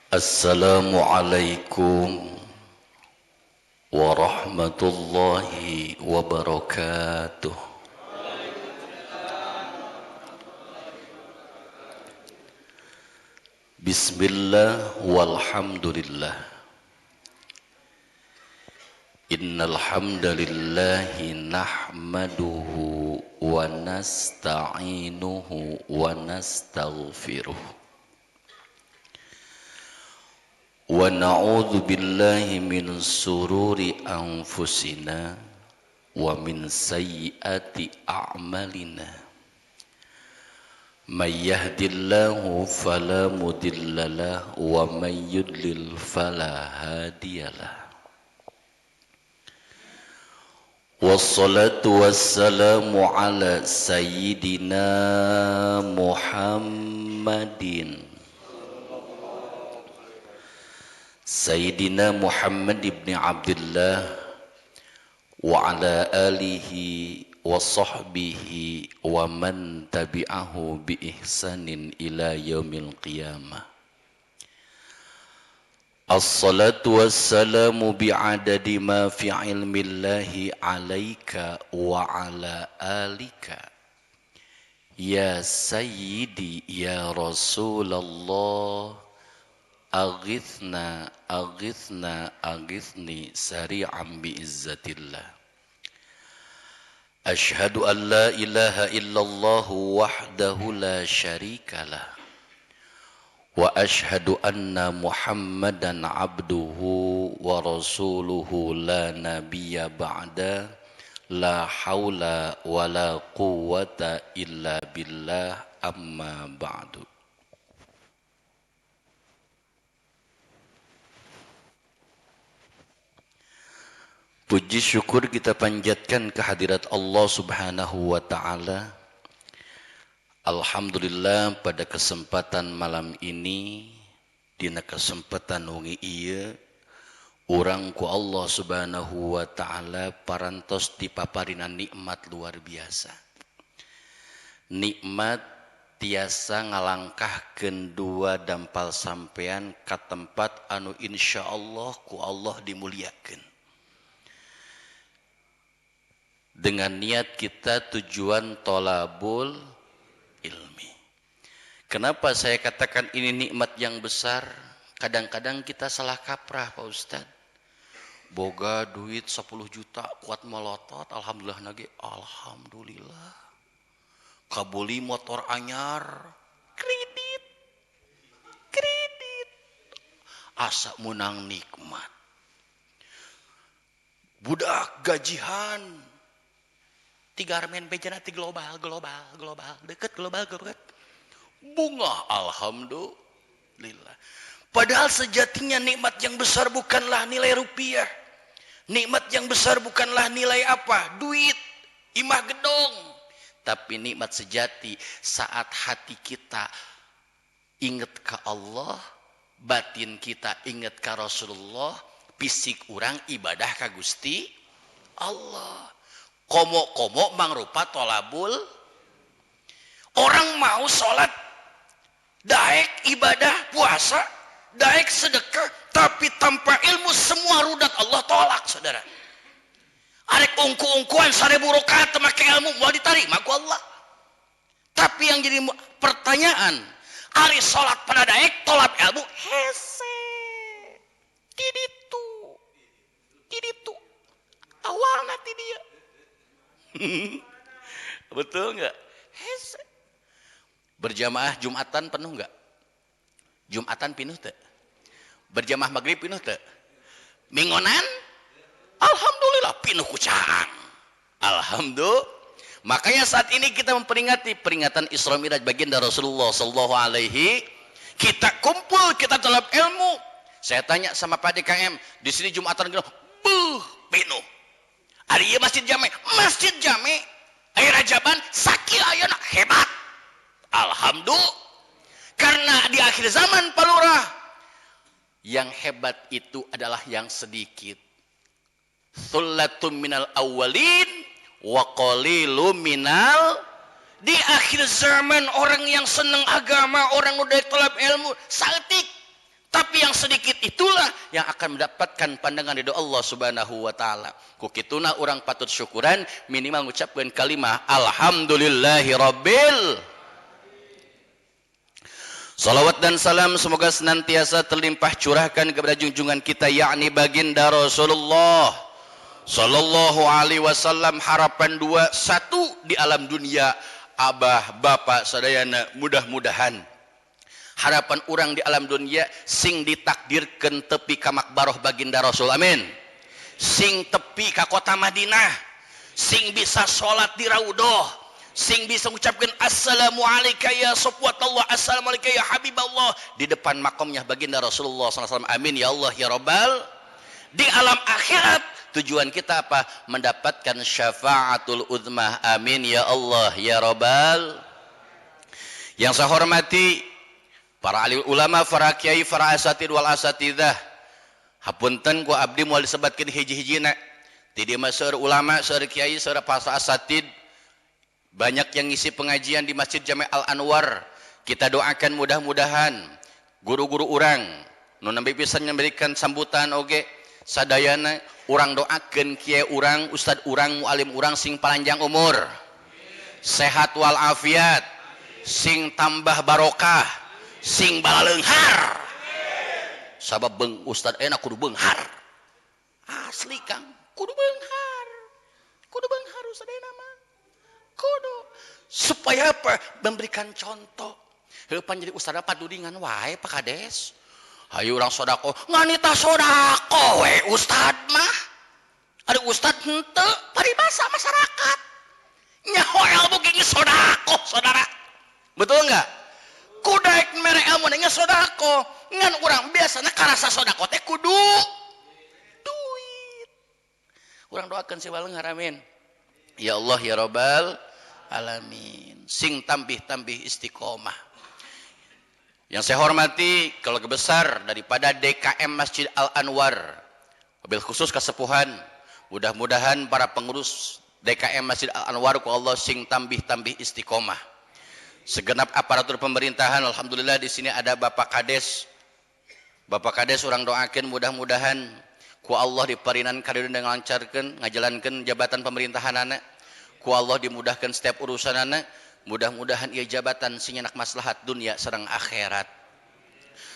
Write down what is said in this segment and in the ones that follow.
Assalamualaikum warahmatullahi wabarakatuh. Bismillah walhamdulillah. Innal hamdalillahi nahmaduhu wa nasta'inuhu wa nastaghfiruh. Wa na'udzu billahi min sururi anfusina wa min sayyiati a'malina. May yahdihillahu fala mudilla lahu wa may yudlil fala hadiyalah. Wassalatu wassalamu ala sayyidina Muhammadin Sayyidina Muhammad ibn Abdullah wa ala alihi wa sahbihi wa man tabi'ahu bi ihsanin ila yaumil qiyamah. Assalatu wassalamu bi'adadi ma fi ilmillahi alaika wa ala alika ya sayyidi ya Rasulullah. Aghithna aghithna aghithni sari'an bi'izzatillah. Ashhadu an la ilaha illallah wahdahu la syarikalah wa ashhadu anna Muhammadan abduhu wa rasuluhu la nabiyya ba'da. La hawla wa la quwwata illa billah, amma ba'du. Puji syukur kita panjatkan kehadirat Allah Subhanahu wa ta'ala. Alhamdulillah pada kesempatan malam ini, dina kesempatan wengi ieu, urang ku Allah Subhanahu wa ta'ala parantos dipaparina nikmat luar biasa. Nikmat tiasa ngalangkahkeun dua dampal sampean ka tempat anu insyaallah ku Allah dimuliakeun. Dengan niat kita tujuan tolabul ilmi. Kenapa saya katakan ini nikmat yang besar? Kadang-kadang kita salah kaprah, Pak Ustadz. Boga duit 10 juta kuat melotot, alhamdulillah nage, alhamdulillah. Kabuli motor anyar, kredit, kredit. Asa menang nikmat. Budak gajihan. Tiga armen bejana ti global, global, global, deket global, global. Bunga alhamdulillah. Padahal sejatinya nikmat yang besar bukanlah nilai rupiah. Nikmat yang besar bukanlah nilai apa? Duit, imah gedong. Tapi nikmat sejati saat hati kita ingat ke Allah, batin kita ingat ke Rasulullah, fisik orang ibadah ka Gusti Allah. Komo-komo mangrupa tolabul. Orang mau sholat, daek ibadah puasa, daek sedekah, tapi tanpa ilmu semua rudat Allah tolak, saudara. Arek ungku-ungkuan 1000 rakaat make ilmu mau diterima ku Allah. Tapi yang jadi pertanyaan, ari sholat pada daek tolak ilmu hese. Tiditu. Tiditu. Awal nanti dia. Betul nggak? Hese. Berjamaah Jumatan penuh nggak? Jumatan pinuh teh? Berjamaah maghrib pinuh teh? Minggonan? Alhamdulillah pinuh kucang. Alhamdulillah. Makanya saat ini kita memperingati peringatan Isra Mi'raj baginda Rasulullah Sallallahu Alaihi. Kita kumpul, kita dalam ilmu. Saya tanya sama Pak DKM, di sini Jumatan buh pinuh. Ari ieu Masjid Jame, Masjid Jame, air Rajaban, sakil ayeuna hebat. Alhamdulillah. Karena di akhir zaman Pak Lurah, yang hebat itu adalah yang sedikit. Thullatun minal awwalin wa qalilun minal. Di akhir zaman orang yang seneng agama, orang udah tolak ilmu, saltik. Tapi yang yang sedikit itulah yang akan mendapatkan pandangan ridho Allah Subhanahu wa taala. Ku kituna urang patut syukuran minimal ngucapkeun kalimah alhamdulillahi rabbil. Salawat dan salam semoga senantiasa terlimpah curahkan kepada junjungan kita yakni baginda Rasulullah sallallahu alaihi wasallam. Harapan dua, satu di alam dunia abah bapak sadayana mudah-mudahan harapan orang di alam dunia sing ditakdirkan tepi ka makbaroh baginda Rasul, amin. Sing tepi ka kota Madinah, sing bisa sholat di raudhah, sing bisa mengucapkan assalamualaikum ya sofwatullah, assalamualaikum ya habiballah di depan makomnya baginda Rasulullah SAW, amin ya Allah ya Rabbal. Di alam akhirat tujuan kita apa? Mendapatkan syafaatul uzmah, amin ya Allah ya Rabbal. Yang saya hormati para alim ulama, para kiai, para asatid wal asatidzah, hapunten ku abdi moal disebatkeun hiji-hijina. Ti dieu mah seueur ulama, seueur kiai, seueur para asatid, banyak yang ngisi pengajian di Masjid Jami' Al Anwar. Kita doakan mudah-mudahan guru-guru urang nu nembe pisan memberikan sambutan oge sadayana urang doakeun kiai urang, ustad urang, mualim urang sing panjang umur, sehat wal afiat, sing tambah barokah, sing balaleunghar. Sabab beung ustad enak kudu beunghar. Asli Kang, kudu beunghar. Kudu beunghar ustad enak mah. Kudu. Supaya apa? Memberikan contoh. Heuh pan jadi ustad padudingan wae Pak Kades. Hayu urang sodako, nganita sodako we ustad mah. Ada ustad henteu paribasa masyarakat. Nyaho ilmu ge sodako, saudara. Betul enggak? Kudaek mere ilmu nya sodako, ngan urang biasana karasa sodako teh kudu duit. Urang doakeun si baleunghar, amin. Ya Allah ya Rabbal alamin. Sing tambih-tambih istiqomah. Yang saya hormati keluarga besar daripada DKM Masjid Al Anwar, wabil khusus kasepuhan, mudah-mudahan para pengurus DKM Masjid Al Anwar ku Allah sing tambih-tambih istiqomah. Segenap aparatur pemerintahan, alhamdulillah di sini ada Bapak Kades. Bapak Kades urang doakeun mudah-mudahan ku Allah diparinan karidun dan lancarkeun ngajalankeun jabatan pemerintahanana, ku Allah dimudahkan setiap urusanana, mudah-mudahan ieu jabatan sing nyenak maslahat dunia sareng akhirat.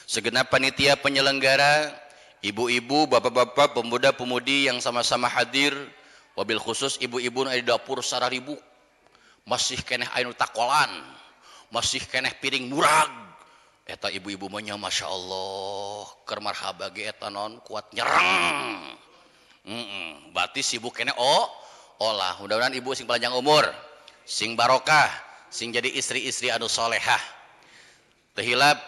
Segenap panitia penyelenggara, ibu-ibu, bapak-bapak, pemuda-pemudi yang sama-sama hadir, wabil khusus ibu-ibu nu aya di dapur sararibu, masih keneh aya nu takolan, masih keneh piring murag. Eta ibu-ibu mah nya Masya Allah, keur marhaba ge eta non kuat nyerang. Berarti sibuk keneh oh olah. Mudah-mudahan ibu sing panjang umur, sing barokah, sing jadi istri-istri anu solehah. Teu hilap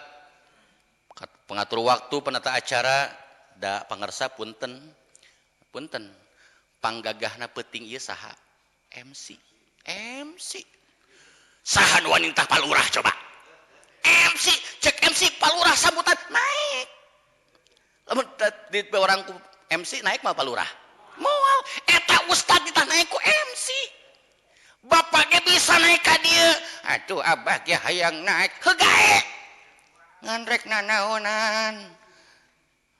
pengatur waktu penata acara da pangersa punten. Punten. Panggagahna peuting ieu saha? MC. MC. Saha nu wanita palurah coba? MC, cek MC palurah sambutan naik. Lamun di orang ku MC naik mah palurah. Moal eta ustad ditah naik ku MC. Bapak ge bisa naik ka dieu. Atuh abah ge hayang naik heugae. Ngan rek nanaonan.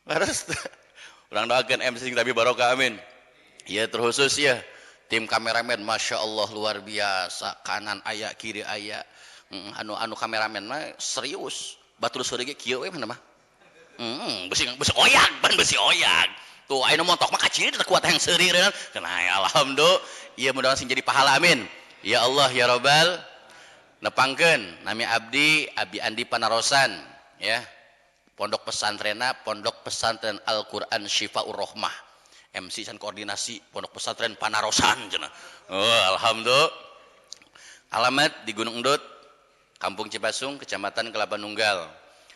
Leres. Urang doakeun MC sing tapi barokah, amin. Ieu terkhusus ya tim kameramen Masya Allah luar biasa, kanan aya kiri aya. Anu kameramen mah serius, batur seureun ge kieu we mana mah. Besi oyak, ban besi oyak. Tuh aya nu montok mah kaciri teu kuat hayang seuri reun. Cenah alhamdulillah, ieu mudah-mudahan sing jadi pahala, amin. Ya Allah ya Rabbal. Nepangkeun nami abdi Abi Andi Panarosan ya. Pondok pesantrenna Pondok Pesantren Al-Qur'an Syifaur Rohmah. MC san koordinasi Pondok Pesantren Panarosan cenah. Oh, alhamdulillah. Alamat di Gunung Endut, Kampung Cipasung, Kecamatan Kelapa Nunggal.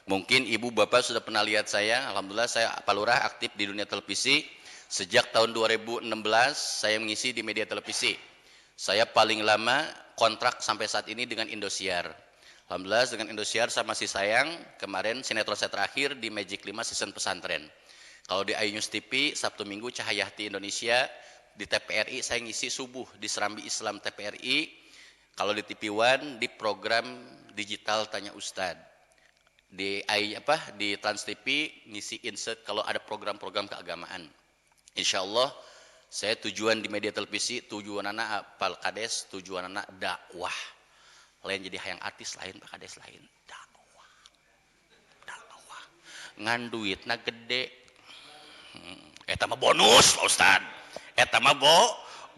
Mungkin ibu bapak sudah pernah lihat saya. Alhamdulillah saya palurah aktif di dunia televisi. Sejak tahun 2016 saya mengisi di media televisi. Saya paling lama kontrak sampai saat ini dengan Indosiar. Alhamdulillah dengan Indosiar saya masih sayang. Kemarin sinetron saya terakhir di Magic 5 season pesantren. Kalau di iNews TV Sabtu Minggu Cahaya Hati Indonesia, di TPRI saya ngisi subuh di Serambi Islam TPRI. Kalau di TV One di program digital Tanya Ustad. Di apa di Trans TV ngisi insert kalau ada program-program keagamaan. Insya Allah saya tujuan di media televisi, tujuan anak Pak Kades, tujuan anak dakwah. Lain jadi hayang artis lain Pak Kades lain dakwah. Dakwah. Ngan duitna gede. Eta mah bonus Pak Ustad. Eta mah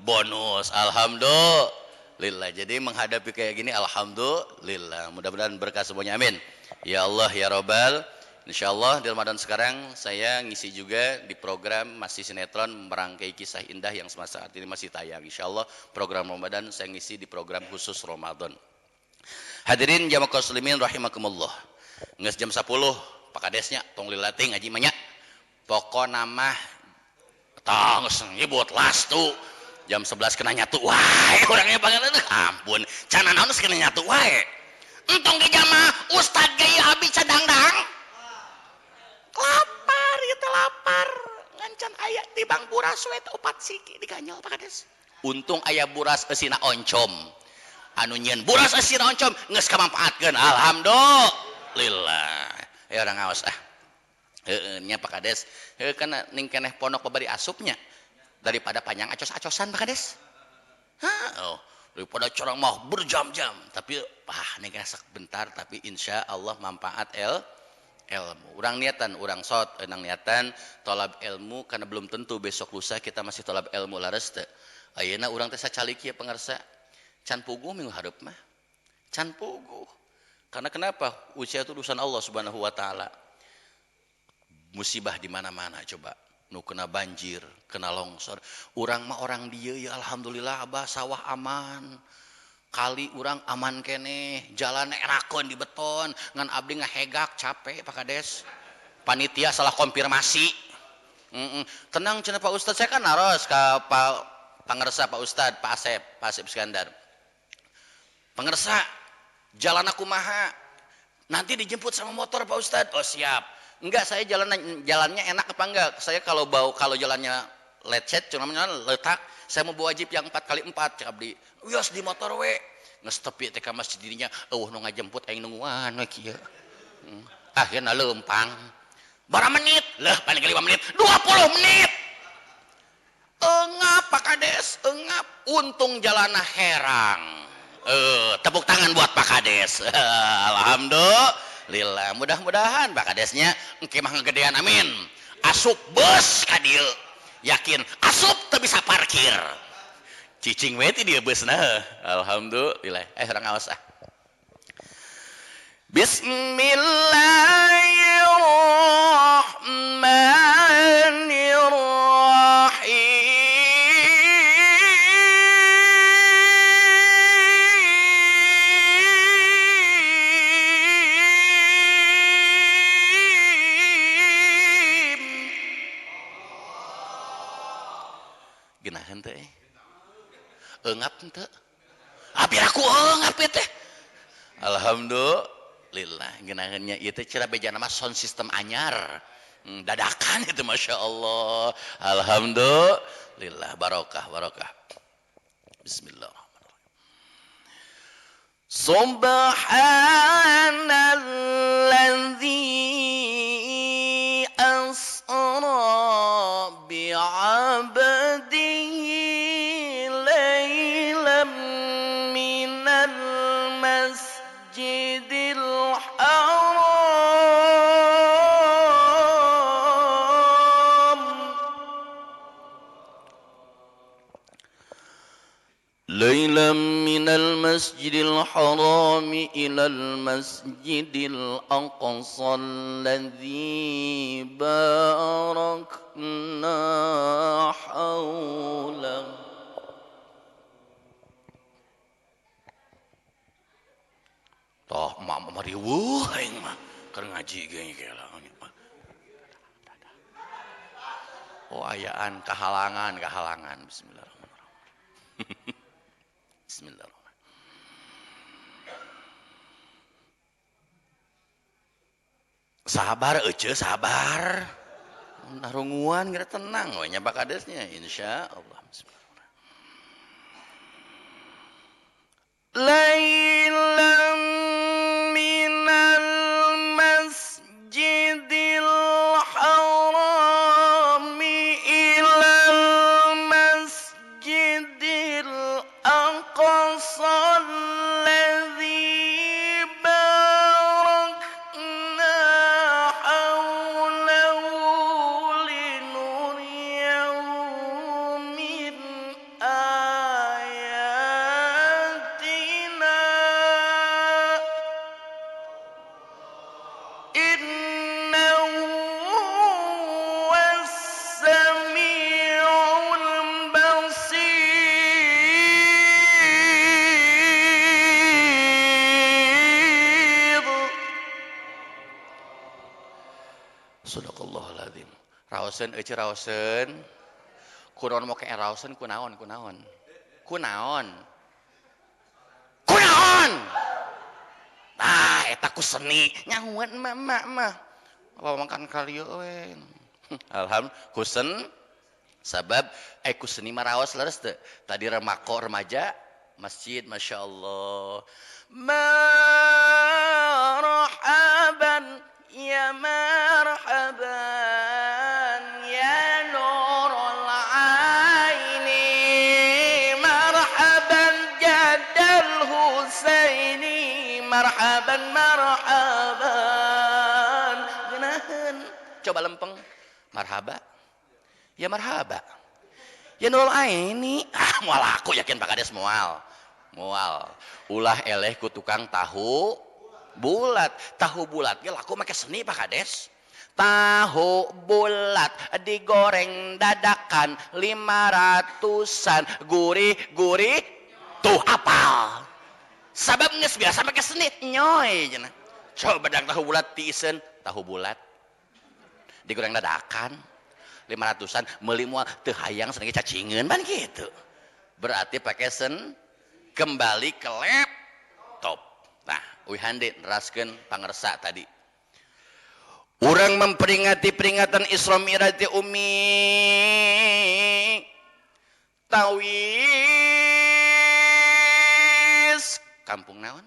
bonus. Alhamdulillah. Jadi menghadapi kayak gini alhamdulillah. Mudah-mudahan berkah semuanya, amin. Ya Allah ya Robbal. Insyaallah di Ramadan sekarang saya ngisi juga di program masih sinetron merangkai kisah indah yang semasa saat ini masih tayang. Insyaallah program Ramadan saya ngisi di program khusus Ramadan. Hadirin jamaah muslimin rahimakumullah. Geus jam 10 Pak Kadesnya tong lila teh ngaji mah nya. Pokona mah tong geus nyebut lastu. Jam 11 kena nyatu wae orangnya banget. Ampun, can naon geus kena nyatu wae. Entong ge jamaah ustad ge abi cadangdang. Lapar ieu teh lapar. Ngancan aya di bang buras we teh opat siki diganyol Pak Kades. Untung aya buras eusina oncom. Anu nyieun buras eusina oncom geus kamampaatkeun. Alhamdulillah. Ayo urang ngaos ah. Heueuh nya Pak Kades. Heueuh kana ning keneh pondok babari asupnya. Daripada panjang acos-acosan Pak Kades. Hah, oh, daripada corang mah berjam-jam, tapi ah ning keneh bentar tapi insya Allah manfaat ilmu. Urang niatan, urang sot, enang niatan tolab ilmu karena belum tentu besok lusa kita masih tolab ilmu lares teu. Ayeuna urang teh sacalik ieu pangarsa. Can puguh minggu hareup mah. Can puguh. Karena kenapa? Usia itu urusan Allah Subhanahu wa taala. Musibah di mana-mana coba. Nu kena banjir, kena longsor. Urang mah orang dieu ya alhamdulillah abah sawah aman. Kali urang aman keneh, jalan erakeun di beton, ngan abdi ngahegak capek Pak Kades. Panitia salah konfirmasi. Tenang cenah Pak Ustad, saya kan naros ka Pak Pangersa Pak Ustad, Pak Asep, Pak Asep Iskandar. Pangersa, jalan aku maha. Nanti dijemput sama motor Pak Ustad. Oh siap. Enggak, saya jalannya enak apa enggak? Saya kalau bau kalau jalannya lecet, cuma letak, saya mau bawa jeep yang 4x4 cek abdi. Wios di motor we. Geus tepi teh ka masjid dirinya, eueuh nu ngajemput aing nungguan we kieu. Akhirna leumpang. Bara menit, leuh paling 5 menit, 20 menit. Engap Pak Kades, engap. Untung jalanna herang. Tepuk tangan buat Pak Kades. Alhamdulillah. Mudah-mudahan Pak Kadesnya engke mah ngegedean, amin. Asup bus ka dieu. Yakin asup teu bisa parkir. Cicing we ti dieu beusna. Alhamdulillah. Urang awas ah. Bismillahirrahmanirrahim. Geunaheun teh. Eungap teu? Ah biar aku eungap ieu teh. Alhamdulillah geunaheun nya ieu teh cara bejana mah sound system anyar. Dadakan itu Masya Allah. Alhamdulillah barokah barokah. Bismillahirrahmanirrahim. Subhanalladzi asra bi'abdihi lailan minal masjidil haram lailan minal masjidil haram ilal masjidil aqsa alladzi barakna haulahu. Toh emak mah riweuh aing mah keur ngaji ge gela. Oh ayaan kahalangan kahalangan. Bismillahirrahmanirrahim. Bismillahirrahmanirrahim. Sabar euceu sabar. Narunguan geura tenang we nya Pak Kadesnya insyaallah. Bismillahirrahmanirrahim. Lailan minal masjid Innahu was-sami'ul basir. Sadaqallahul azim. Raoseun eueuh raoseun. Kunaon mau ke raoseun kunaon kunaon. Kunaon. Kunaon. Ah, eta ku seni nyahuan mama mah. Apa makan kalieu we. Alhamdulillah kusen sabab ku seni mah raos leres teu. Tadi remako remaja masjid masyaallah. Marhaban ya marhaban ya nurul aini marhaban jadal husaini marhaban marhaban. Geunaheun coba lempeng marhaba ya marhaba ya nurul aini. Ah moal aku yakin Pak Kades moal moal ulah eleh ku tukang tahu bulat. Tahu bulat ge laku make seni Pak Kades. Tahu bulat digoreng dadakan 500-an gurih-gurih tuh apal. Sabab geus biasa make seni nyoy cenah. Coba bedang tahu bulat tiiseun tahu bulat digoreng dadakan 500-an meuli moal teu hayang seneng cacingeun ban kitu. Berarti pakai sen kembali ke laptop. Nah, Wihande neraskeun pangersa tadi. Urang memperingati peringatan Isra Mi'raj teh Umi tawis kampung naon?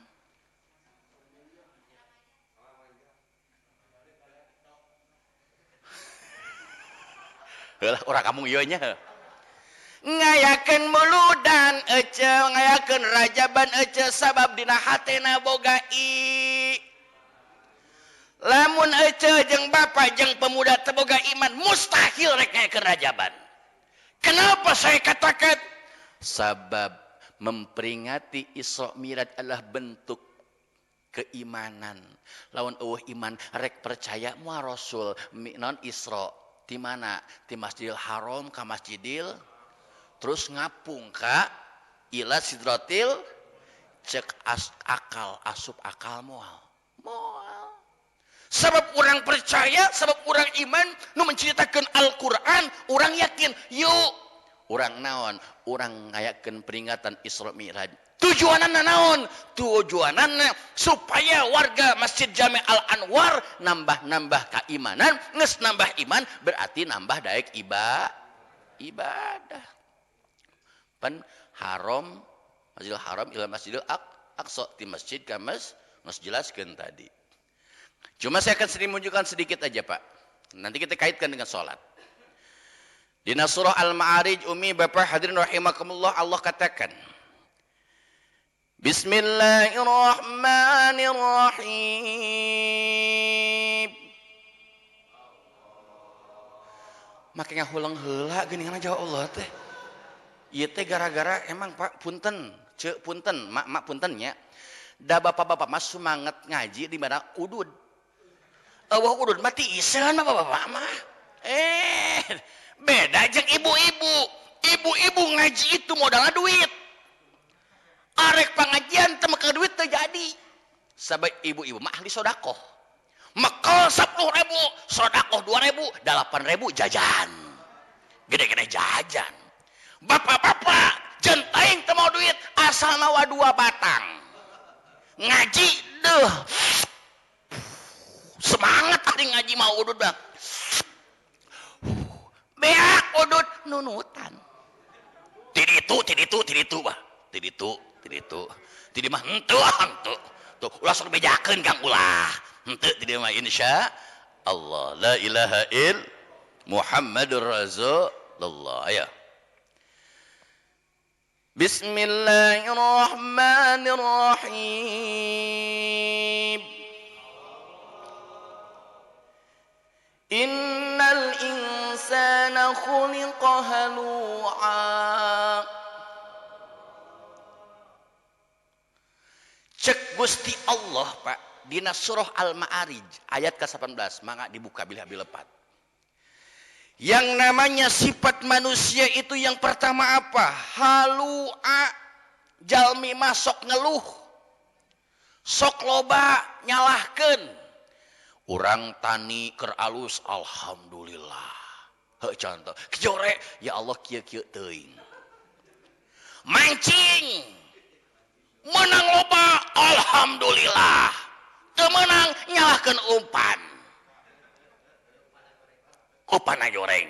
Heulah urang kampung ieu nya. Ngayakeun muludan ece, ngayakeun rajaban ece sabab dina hatena boga i. Lamun ece jeung bapak jeung pemuda teu boga iman mustahil rek ngayakeun rajaban. Kenapa saya katakan? Sabab memperingati Isra Mi'raj adalah bentuk keimanan. Lawan eueuh iman rek percaya moal Rasul non Isra di mana? Di Masjidil Haram ka Masjidil terus ngapung ka ila sidratil cek akal asup akal moal moal. Sebab orang percaya, sebab orang iman nu menceritakan Al-Qur'an, orang yakin yuk orang naon, orang ngayakeun peringatan Isra Mi'raj. Tujuanana naon? Tujuanana supaya warga Masjid Jami Al Anwar nambah-nambah keimanan, geus nambah iman berarti nambah daek ibadah. Pan haram Masjidil Haram ila Masjidil Aqsa di masjid ka mas jelaskeun tadi. Cuma saya akan sering menunjukkan sedikit aja Pak. Nanti kita kaitkan dengan sholat. Di surah Al-Ma'arij Umi Bapak hadirin rahimakumullah Allah katakan Bismillahirrahmanirrahim. Make ngahulang heula geuningan jawab Allah teh. Ieu teh gara-gara emang Pak punten, ceuk punten, mak-mak punten nya. Da bapak-bapak mah semangat ngaji di mana udud. Eueuh udud mah tiiseun bapak-bapak mah. Beda jeung ibu-ibu. Ibu-ibu ngaji itu modalnya duit. Arek pengajian teu make duit teu jadi. Sabab ibu-ibu mah ahli sedekah. Mekel 10.000, sedekah 2.000, 8.000 jajan. Gede-gede jajan. Bapak-bapak jentaing teu mau duit asal mawa 2 batang. Ngaji deuh. Semangat tadi ngaji mau udud bang. Beak udud nunutan. Ti ditu, ti ditu, ti ditu bah. Ti ditu, ti ditu. Ti di mah henteu henteu. Tuh ulah sok bejakeun Kang ulah. Henteu ti di mah insya Allah la ilaha il Muhammadur Rasulullah. Ayo. Bismillahirrahmanirrahim. Innal insana khuliqa halu'a. Cek Gusti Allah Pak, Dina surah Al-Ma'arij ayat ke-18, mangga dibuka bilih abi lepat. Yang namanya sifat manusia itu yang pertama apa? Halua, jalmi mah sok ngeluh, sok loba nyalahkeun. Urang tani keur alus, alhamdulillah. Heuh contoh, kejore, ya Allah kieu-kieu teuing. Mancing menang loba, alhamdulillah. Teu meunang nyalahkeun umpan. Umpan goreng.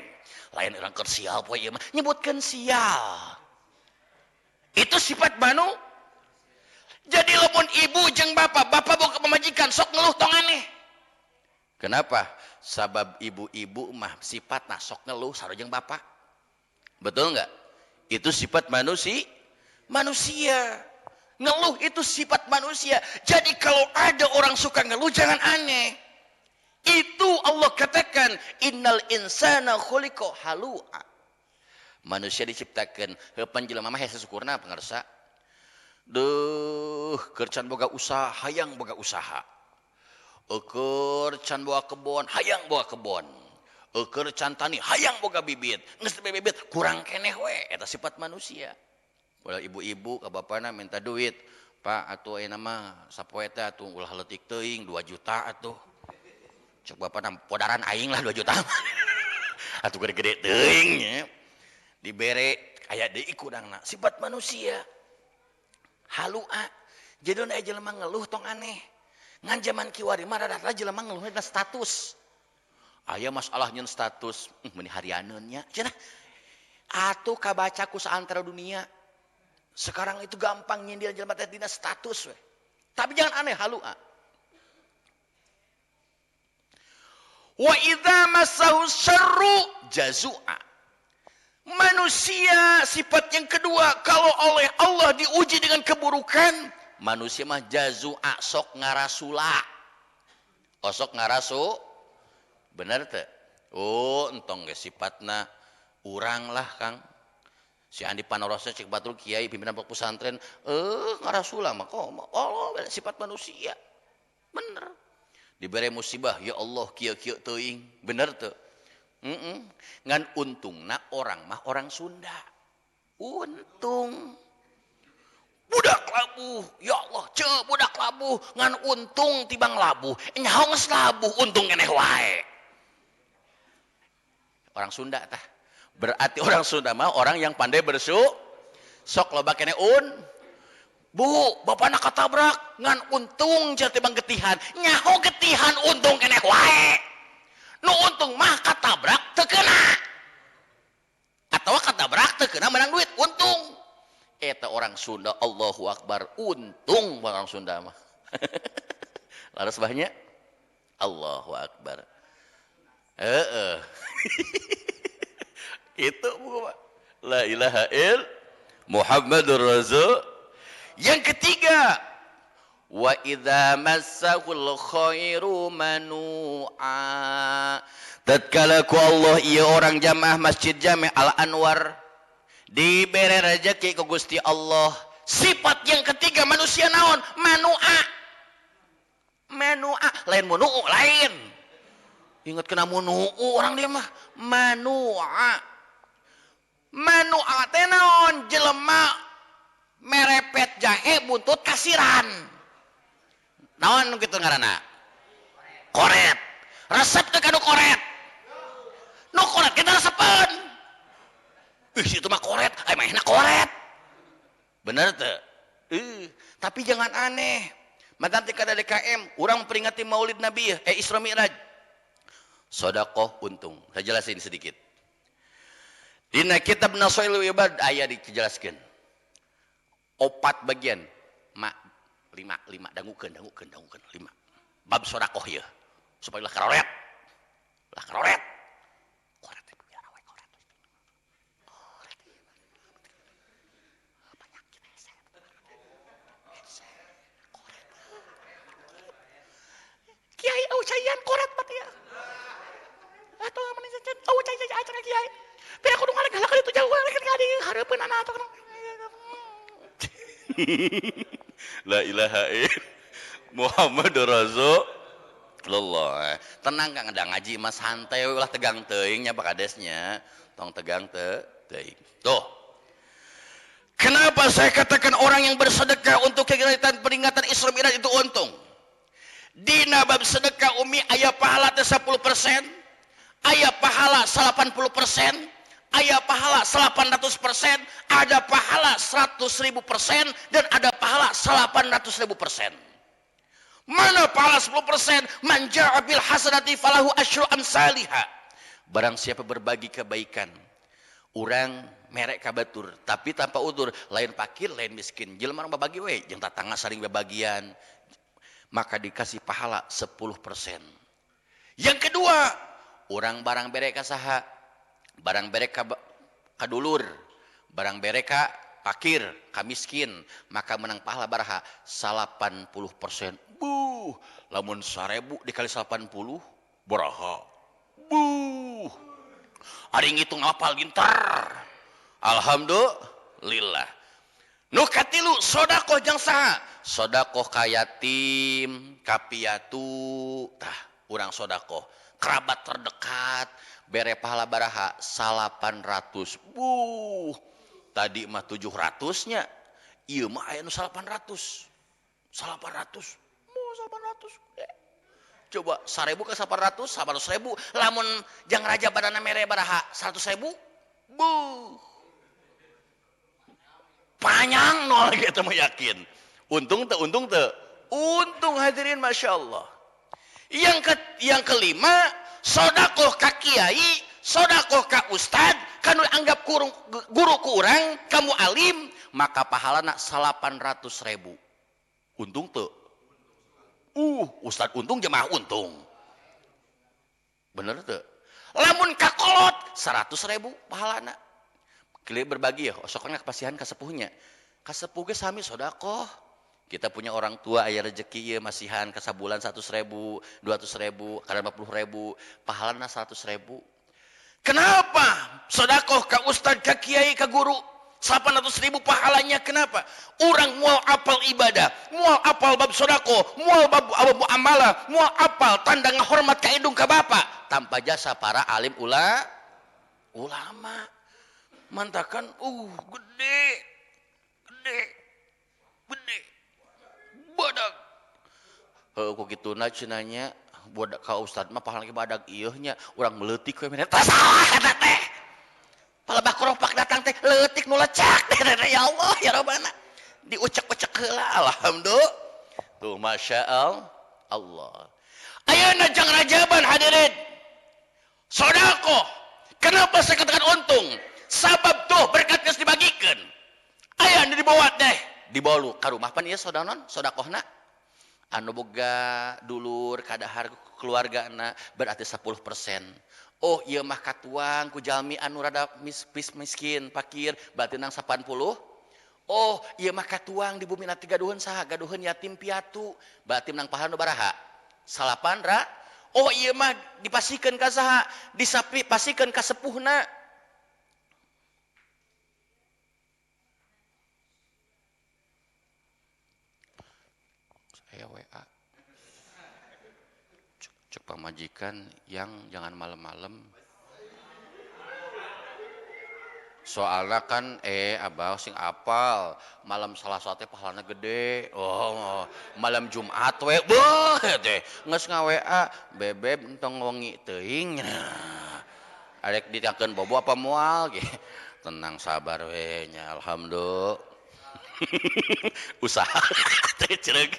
Lain urang keur sial poe ieu mah, nyebutkeun sial. Itu sifat manu. Jadi lamun ibu jeung bapak, bapak boga pamajikan sok ngeluh tong aneh. Kenapa? Sabab ibu-ibu mah sifatna sok ngeluh sarua jeung bapak. Betul enggak? Itu sifat manusia. Ngeluh itu sifat manusia. Jadi kalau ada orang suka ngeluh jangan aneh. Itu Allah katakan innal insana khuliqa halua. Manusia diciptakan heupan jelema mah hese syukurna pangarsa. Duh, keur can boga usaha hayang boga usaha. Eueur can boga kebon hayang boga kebon. Eueur can tani hayang boga bibit. Geus bibit kurang keneh we, eta sifat manusia. Ulah ibu-ibu ka bapana minta duit, Pak atuh ayeuna mah sapoe teh atuh ulah leutik teuing 2 juta atuh. Cek bapana podaran aing lah 2 juta. Atuh gede-gede teuing nya. Dibere aya deui kurangna. Sifat manusia. Halua. Jadi aya jelema ngeluh tong aneh. Ngan jaman kiwari mah rada-rada jelema ngeluh dina status. Aya masalah nyeun status, meuni harianeun nya. Cenah atuh kabaca ku saantero dunia. Sekarang itu gampang nyindir jelema teh dina status we. Tapi jangan aneh halua. Wa idza massahu syarru jazua. Manusia sifat yang kedua, kalau oleh Allah diuji dengan keburukan, manusia mah jazua, sok ngarasula. Oh, sok ngarasu. Bener teh? Oh, entong ge sifatna urang lah Kang. Si Andi Panorosnya cek batur kiai pimpinan pondok pesantren, ngarasula mah kok Allah sifat manusia. Bener. Dibere musibah, ya Allah kieu-kieu teuing. Bener teu? Ngan untungna orang mah orang Sunda. Untung. Budak labuh, ya Allah, ceu budak labuh, ngan untung tibang labuh. Nyaho geus labuh, untung keneh wae. Orang Sunda tah. Berarti orang Sunda mah orang yang pandai bersyukur. Sok loba keneh un. Bu, bapana katabrak, ngan untung cenah tibang getihan. Nyaho getihan untung keneh wae. Nu untung mah katabrak teu keuna. Atawa katabrak teu keuna menang duit, untung. Eta orang Sunda, Allahu Akbar, untung orang Sunda mah. Laras banyak. Allahu Akbar. Heeh. Itu Bu, Pak. La ilaha ill Muhammadur Rasul. Yang ketiga, wa idza massahul khairu manu'a. Tatkala ku Allah ieu orang jamaah Masjid Jami' Al Anwar dibere rezeki ku Gusti Allah. Sifat yang ketiga manusia naon? Manu'a. Manu'a lain munu'u lain. Ingat kena munu'u orang dia mah manu'a. Manu'a teh naon? Jelema merepet jahe buntut kasiran. Naon kitu ngaranna? Koret. Resep teh ka nu koret. Nu koret kita resepeun. Ih, itu mah koret, ai manehna koret. Bener teu? Tapi jangan aneh. Matan teh kada DKM, urang memperingati Maulid Nabi, Isra Mi'raj. Sedekah untung. Saya jelasin sedikit. Dina kitab Nasailul Ibad aya dijelaskeun. 4 bagian. Ma 5 5 dangukeun dangukeun dangukeun 5. Bab sedekah ieu. Supaya ulah karoret. Ulah karoret. Koret teh biara we koret. Koret. Penyakit hese. Hese. Koret. Kiai au caian koret mah teh. Atau mun au cai cai acara kiai. Pira kudu ngalek-galak itu jauh ngalek ka dieu hareupeun anak atau La ilaha ill. Muhammad Rasulullah. Tenang Kang, ada ngaji mah santai ulah tegang teuing nya Pak Kadesnya. Tong tegang teuing. Tuh. Kenapa saya katakan orang yang bersedekah untuk kegiatan peringatan Isra Mi'raj itu untung? Dina bab sedekah umi aya pahala teh 10%, aya pahala 80%, aya pahala 800%, ada pahala 100.000%, dan ada pahala 800.000%. Mana pahala 10%? Man ja'a bil hasanati falahu asyru amsalihha. Barang siapa berbagi kebaikan, urang merek ka batur, tapi tanpa udur, lain pakir, lain miskin, jelema urang babagi we, jeung tatangga saling babagian, maka dikasih pahala 10%. Yang kedua, orang barang bere ka saha? Barang bere ka dulur, barang bere ka pakir, ka miskin, maka menang pahala baraha 80%. Buh, lamun 1000 dikali 80 baraha. Buh. Ari ngitung apal ginter. Alhamdulillah. Nu katilu sodakoh jang saha? Sodakoh ka yatim, ka piatu, tah urang sodakoh. Kerabat terdekat, bere pahala baraha 800. Buh, tadi mah 700-nya, ieu mah aya nu 800. 800. Mau 800. Coba 1000 ke 800, 800.000. Lamun jang raja badana mere baraha 100.000. Buh. Panjang nol gitu mah yakin. Untung teu, untung teu. Untung hadirin Masya Allah. Yang kelima, sodakoh ka kiai, sodakoh ka ustad, kanu anggap guru ku urang, kamu alim, maka pahalana 800.000. Untung teu? Ustad untung, jemaah untung. Bener teu? Lamun kakolot 100.000 pahalana. Kali berbagi ya, osoknya kepasihan ka sepuhnya. Ka sepuh ge sami sodakoh. Kita punya orang tua aya rezeki ieu masihan ka sabulan 100.000, 200.000, kadang 50.000, pahalana 100.000. Kenapa sodakoh ka ustad, ka kiai, ka guru 800.000 pahalanya? Kenapa? Orang mual apal ibadah, mual apal bab sodakoh, mual bab muamalah, mual apal tanda ngahormat ka indung ka bapak tanpa jasa para alim ulama. Mantakan gede gede gede badag. Heuh ku kituna cenah nya budak ka ustad mah pahala ge badag ieu nya urang meuletik we mene tah salah eta teh. Palebah koropak datang teh leutik nu lecak teh ya Allah ya Rabbana. Diucek-ucek heula alhamdulillah. Tuh Masya Allah. Ayeuna jang rajaban hadirin. Sodakoh. Kenapa saya katakan untung? Sabab tuh berkat geus dibagikeun. Aya nu dibawa teh, dibawa lu ka rumah pan ieu sodanon, sodakohna. Anu boga dulur kadahar keluargana berarti 10%. Oh ieu mah katuang ku jalmi anu rada miskin pakir berarti nang 80. Oh ieu mah katuang di bumi nanti gaduheun saha, gaduheun yatim piatu berarti menang pahala nu baraha 8 ra. Oh ieu mah dipasikeun ka saha, disapasikeun ka sepuhna. Saya WA cek pamajikan yang jangan malam-malam, soalnya kan abah sing apal malam Selasa teh pahalana gede. Oh malam Jumat we beuh teh geus nga-WA bebeb entong wengi teuing arek ditakeun bobo apa moal ge. Tenang sabar we nya alhamdulillah. Usaha teh cereg.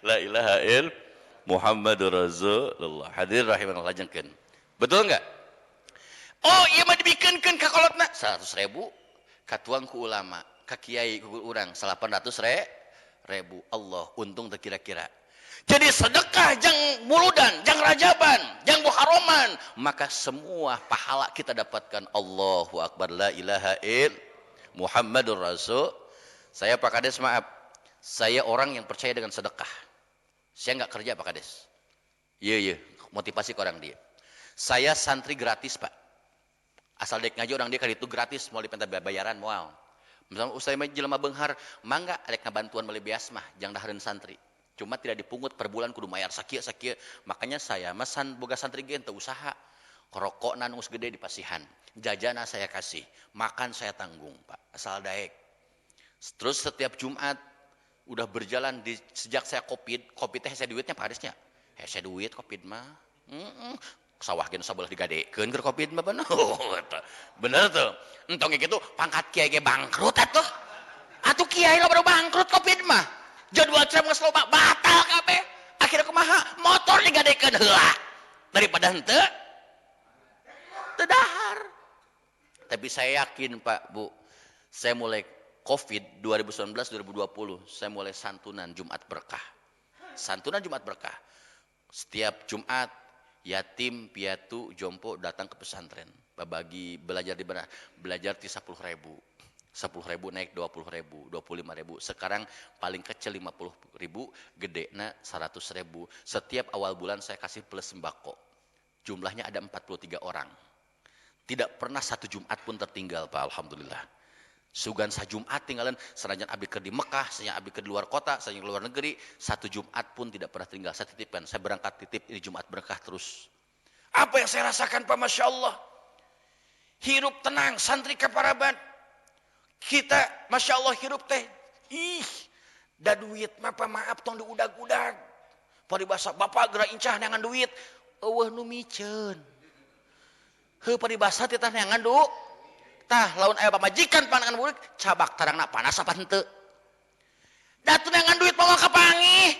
La ilaha il Muhammadur Rasulullah. Hadir rahimanallah jengkeun. Betul enggak? Oh ieu mah dibikeunkeun ka kolotna 100.000 katuang ku ulama, ka kiai ku urang 800.000. Allah untung teu kira-kira. Jadi sedekah jang muludan, jang rajaban, jang muharraman, maka semua pahala kita dapatkan. Allahu akbar la ilaha il Muhammadur Rasul. Saya Pak Kades maaf, saya orang yang percaya dengan sedekah. Saya nggak kerja Pak Kades. Iya, motivasi ke orang dia. Saya santri gratis Pak. Asal dek ngaji orang dia kali itu gratis, mau dipenta bayaran moal. Misalnya usai mah jelema beunghar, mangga arek ngabantuan meuli beas mah jang dahareun santri. Cuma tidak dipungut per bulan kudu mayar sakieu sakieu. Makanya saya mah boga santri ge teu usaha. Rokokna nu geus gede dipasihan, jajana saya kasih, makan saya tanggung, Pak, asal daek. Terus setiap Jumat udah berjalan di, sejak saya Covid, Covid teh hese duitnya Pak Kadesnya. Hese duit Covid mah. Sawah ge nu sabelah digadekeun keur Covid mah bener. Bener tuh. Entong ge kitu pangkat kiai ge bangkrut atuh. Atuh kiai lo baru bangkrut Covid mah. Jadwal ceramah geus loba batal kabeh. Akhirnya kumaha? Motor digadekeun heula. Daripada henteu teu dahar. Tapi saya yakin Pak, Bu, saya mulai Covid 2019 2020 saya mulai santunan Jumat berkah. Santunan Jumat berkah. Setiap Jumat yatim piatu jompo datang ke pesantren, bagi belajar di mana? Belajar di 10.000. 10.000 naik 20.000, 25.000. Sekarang paling kecil 50.000, gedena 100.000. Setiap awal bulan saya kasih plus sembako. Jumlahnya ada 43 orang. Tidak pernah satu Jumat pun tertinggal, Pak, alhamdulillah. Sugan sajumat tinggalan, seranjan abdi keur di Mekah, seranjan abdi keur di luar kota, seranjan di luar negeri, satu Jumat pun tidak pernah tinggal. Saya titipkan, saya berangkat titip, ini Jumat berkah terus. Apa yang saya rasakan, Pak, Masya Allah. Hirup tenang, santri kaparaban. Kita, Masya Allah, hirup teh. Ih, da duit mah, Pak, maaf, tong diudag-udag. Paribasa, bapak geura incah neangan duit. Eueuh nu miceun. Heuh paribasa teh neangan du. Tah lamun aya pamajikan panangan burik cabak tarangna panas apa henteu. Da neangan duit moal kapanggih.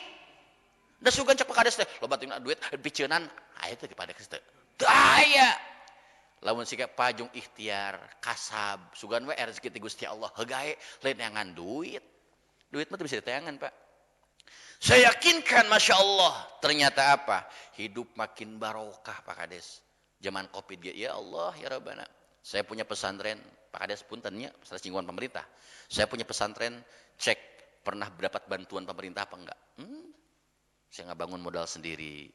Da sugan cek Pak Kades teh loba teuing duit piceunan aya teh di Pak Kades teh. Teu aya. Lamun siga pajung ikhtiar kasab sugan we rezeki ti Gusti Allah heugae lain neangan duit. Duit mah teu bisa diteangan, Pak. Saya yakinkan Masya Allah ternyata apa? Hidup makin barokah Pak Kades. Zaman Covid ge ya Allah ya Rabbana. Saya punya pesantren, Pak Kades puntennya, singgungan pemerintah. Saya punya pesantren, cek pernah dapat bantuan pemerintah apa enggak? Saya nggak bangun modal sendiri.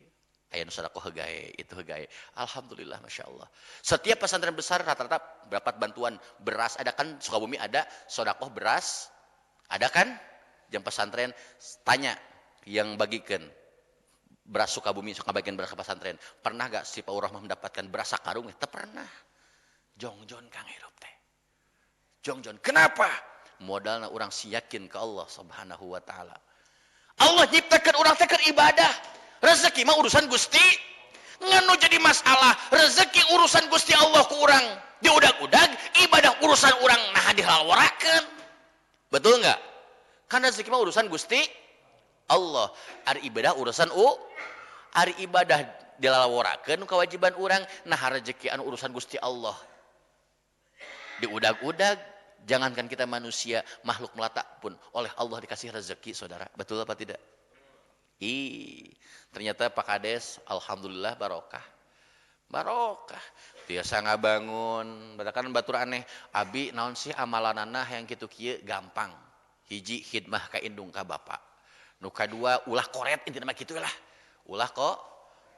Aya nu sedekah hegae, itu hegae. Alhamdulillah, Masya Allah. Setiap pesantren besar rata-rata dapat bantuan beras. Ada kan Sukabumi ada sedekah beras, ada kan? Jam pesantren tanya yang bagikan beras Sukabumi, suka bagikan beras ke pesantren. Pernah gak si Pak Urahmah mendapatkan beras sakarung? Teu pernah. Jongjon kang hirup teh. Jongjon. Kenapa? Modalna urang si yakin ke Allah Subhanahu wa taala. Allah nyiptakeun urang teh keur ibadah. Rezeki mah urusan Gusti. Ngan nu jadi masalah rezeki urusan Gusti Allah ku urang diudag-udag, ibadah urusan urang nah dihalaworakeun. Betul enggak? Karena rezeki mah urusan Gusti Allah. Ari ibadah urusan ari ibadah dilalaworakeun kewajiban urang, nah rezeki anu urusan Gusti Allah. Diudag-udag, jangankan kita manusia, makhluk melata pun oleh Allah dikasih rezeki, saudara. Betul apa tidak? Ih, ternyata Pak Kades, alhamdulillah barokah. Barokah. Biasa ngabangun, bahkan batur aneh, abi naon sih amalanana yang kitu kieu gampang. Hiji khidmah ka indung ka bapak. Nu kadua ulah koret intina mah kitu lah. Ulah kok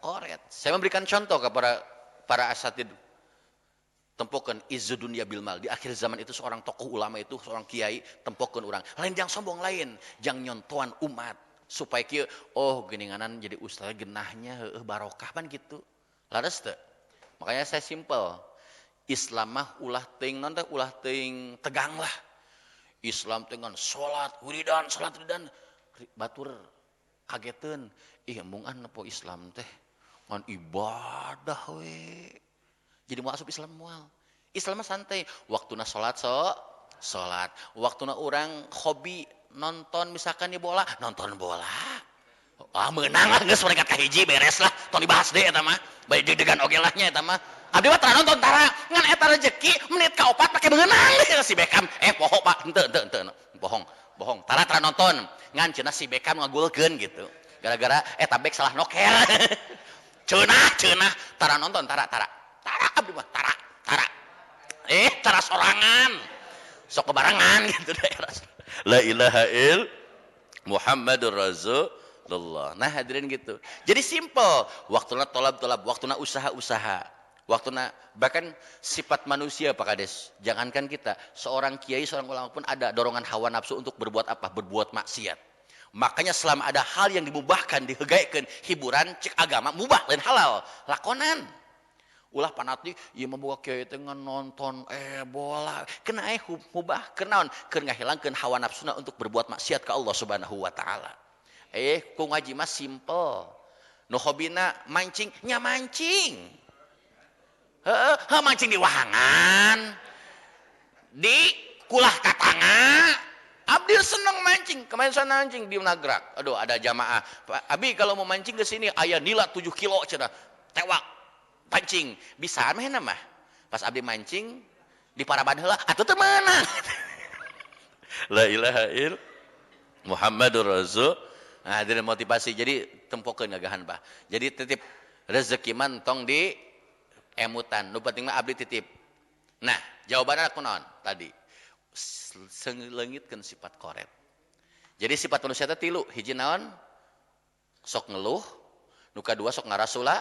koret. Saya memberikan contoh kepada para asatid. Tempokeun izzu dunya bil mal. Di akhir zaman itu seorang tokoh ulama itu, seorang kiai tempokeun urang. Lain jang sombong lain, jang nyontoan umat supaya kieu oh geuninganan jadi ustaz genahnya heueuh barokah pan gitu. Laras teu? Makanya saya simpel. Islam mah ulah teuing naon teh ulah teuing tegang lah. Islam teh ngan salat wiridan, salat wiridan batur kageteun. Ih embung ah nepo Islam teh ngan ibadah we. Jadi mau asup Islam moal. Islam mah santai. Waktuna salat so salat. Waktuna urang hobi nonton misalkan di bola, nonton bola. Ah meunang lah geus peringkat kahiji beres lah. Tong dibahas deui eta mah. Bari deg-degan oge lah nya eta mah. Abdi mah tara nonton tara, ngan eta rezeki menit ka 4 pake meunang si Beckham. Poho Pak, henteu henteu henteu. Bohong, bohong. Tara tara nonton. Ngan cenah si Beckham ngagulkeun gitu. Gara-gara eta bek salah nokel. Cenah cenah tara nonton tara tara. Tara abdi mah tara tara. Tara sorangan. Sok kebarengan gitu daerah. La ilaha il Muhammadur Rasulullah. Nah hadirin gitu. Jadi simple. Waktuna tolab-tolab, waktuna usaha-usaha. Waktuna bahkan sifat manusia Pak Kades, jangankan kita, seorang kiai, seorang ulama pun ada dorongan hawa nafsu untuk berbuat apa? Berbuat maksiat. Makanya selama ada hal yang dimubahkan, dihegaikeun, hiburan cek agama mubah lain halal, lakonan. Ulah panati ieu mah boga kiai teh nonton bola, kena mubah, kenaon? Keur ngahilangkeun hawa nafsuna untuk berbuat maksiat ke Allah Subhanahu wa taala. Ku ngaji mah simple. Nu hobina mancing, nya mancing. Heeh, mancing di wahangan, di kulah katanga. Abdi seneng mancing. Kemarin saya mancing di Nagrak. Aduh, ada jamaah. Pak Abi kalau mau mancing ke sini aya nila 7 kilo cenah. Tewak pancing. Bisa mah mah. Pas abdi mancing di paraban heula atuh teu meunang. La ilaha ill Muhammadur Rasul. Nah, dari motivasi jadi tempokeun gagahan bah. Jadi titip rezeki mah tong di emutan, nu penting mah abdi titip. Nah, jawabannya aku naon tadi? Leungitkeun sifat koret. Jadi sifat manusia teh tilu, hiji naon? Sok ngeluh, nu kadua sok ngarasula,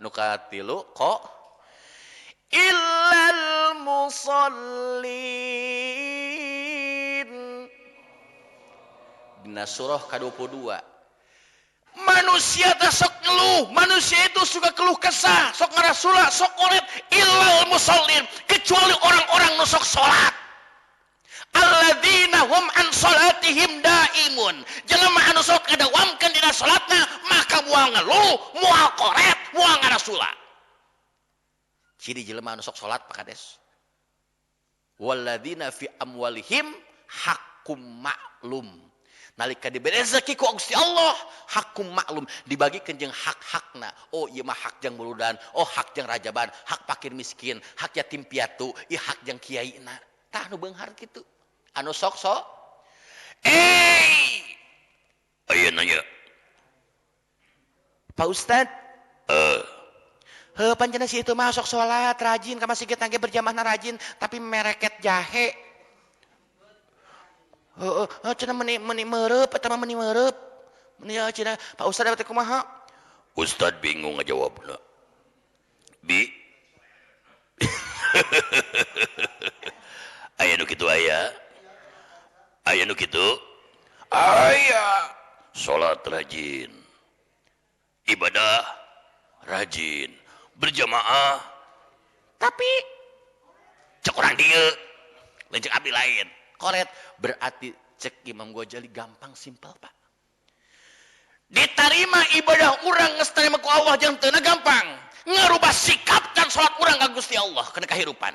nu katilu kok illal musallin. Dina surah ka-22. Manusia teh sok ngeluh, manusia itu suka keluh kesah, sok ngarasula, sok koret, illal musallin, kecuali orang-orang nu sok salat. Alladzina hum an salatihim daimun. Jelema anu sok ngadawamkeun dina salatna, maka moal ngeluh, moal koret, moal ngarasula. Ciri jelema anu sok salat Pak Kades. Walladzina fi amwalihim haqqum ma'lum. Nalika diberi rezeki ku Gusti Allah, hakum maklum, dibagikeun jeung hak-hakna. Oh ieu mah hak jang buludan, oh hak jang rajaban, hak fakir miskin, hak yatim piatu, ieu hak jang kiaina. Tah nu beunghar kitu. Anu sok sok. Aya nanya. Pak Ustad, heuh pancen si itu mah sok salat rajin ka masjid ge berjamaahna rajin, tapi mereket jahe. Heeh, cenah meni meureub eta mah meni meureub. Meni cenah Pak Ustad teh kumaha? Ustad bingung ngajawabna. Bi. Aya nu kitu aya. Aya nu kitu? Aya. Salat rajin. Ibadah rajin, berjamaah. Tapi cek urang dieu, lain cek abdi lain. Koret berarti cek Imam Ghazali gampang simpel Pak. Diterima ibadah urang geus tarima ku Allah jeung teu gampang. Ngarubah sikap dan salat urang ka Gusti Allah kana kahirupan.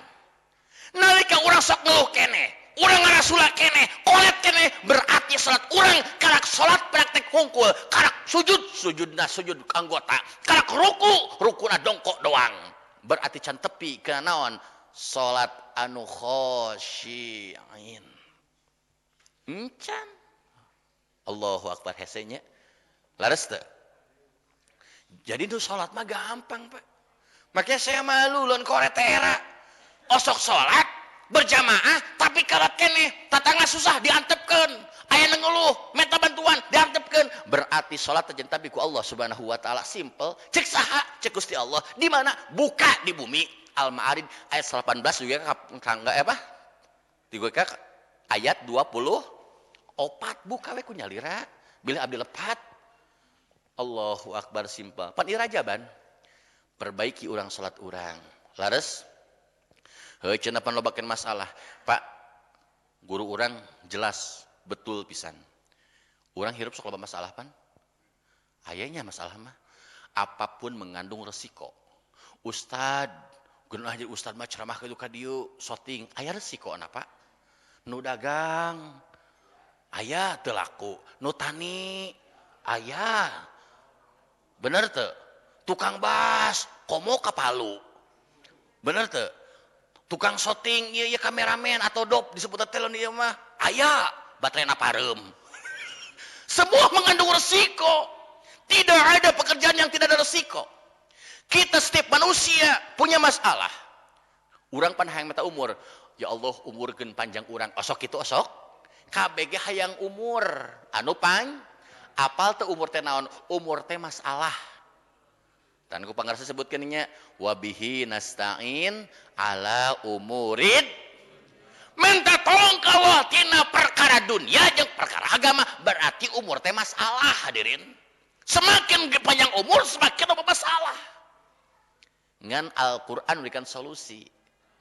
Nalika urang sok ngeluh keneh, urang ngarasula keneh, koret keneh, berarti salat urang karak salat praktek hungkul, karak sujud sujudna sujud anggota, karak ruku rukuna dongkok doang. Berarti can tepi kana naon? Salat anu khosyi'in. Encan. Allahu akbar hesenya. Lares teu? Jadi nu salat mah gampang, Pak. Makanya saya malu lawan koret era. Osok salat berjamaah tapi karat keneh, tatangga susah diantepkeun. Aya nu ngeluh, minta bantuan diantepkeun. Berarti salat teh tapi ku Allah Subhanahu wa taala simple. Cek saha? Cek Gusti Allah. Di mana? Buka di bumi. Al-Ma'arij ayat 18 juga kangga apa? Tiga ayat 24 buka we ku nyalira bila abdi lepat. Allahu akbar simpel. Pan ieu rajaban. Perbaiki urang salat urang. Lares? Heuh cenah pan lobakeun masalah. Pak, guru urang jelas betul pisan. Urang hirup sok loba masalah pan. Ayanya masalah mah. Apapun mengandung resiko. Ustad geunah jadi ustad mah ceramah ka dieu syuting aya resiko na Pak. Nu dagang aya teu laku, nu tani aya. Bener teu? Tukang bas komo ka Palu. Bener teu? Tukang syuting ieu ieu kameramen atau dop disebut teh ieu mah aya baterena pareum. Semua mengandung resiko. Tidak ada pekerjaan yang tidak ada resiko. Kita setiap manusia punya masalah. Urang pan hayang mata umur. Ya Allah umurkeun panjang urang. Osok kitu osok. KBG hayang umur. Anu pan apal teu umur teh naon? Umur teh masalah. Tan ku pangarsa sebutkeun nya wabihi nasta'in ala umurid. Minta tolong ka Allah tina perkara dunia jeung perkara agama, berarti umur teh masalah hadirin. Semakin panjang umur semakin loba masalah. Ngan Al-Qur'an memberikan solusi.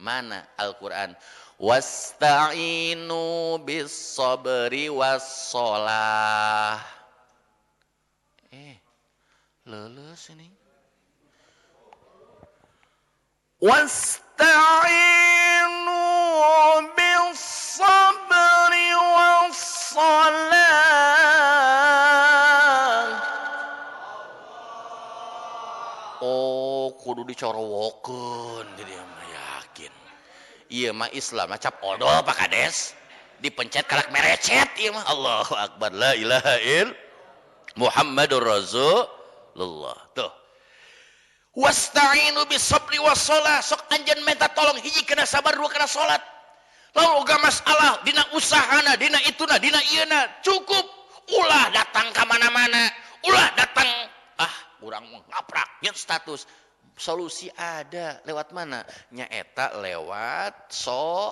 Mana Al-Qur'an? Wasta'inu bis sabri was shalah. Leuleus ini. Wasta'inu bis sabri was shalah. Oh, kudu dicorowokeun jadi mah yakin. Ieu mah Islam mah cap odol Pak Kades. Dipencet kalak merecet ieu mah. Allahu akbar, la ilaha ill Muhammadur Rasulullah. Tuh. Wasta'inu bis sabri was shalah. Sok anjeun minta tolong hiji kena sabar, dua kena salat. Lalu oga masalah dina usahana, dina ituna, dina ieuna, cukup ulah datang ka mana-mana, ulah datang urang ngaprak nyeun status. Solusi ada lewat mana? Nyaeta lewat so.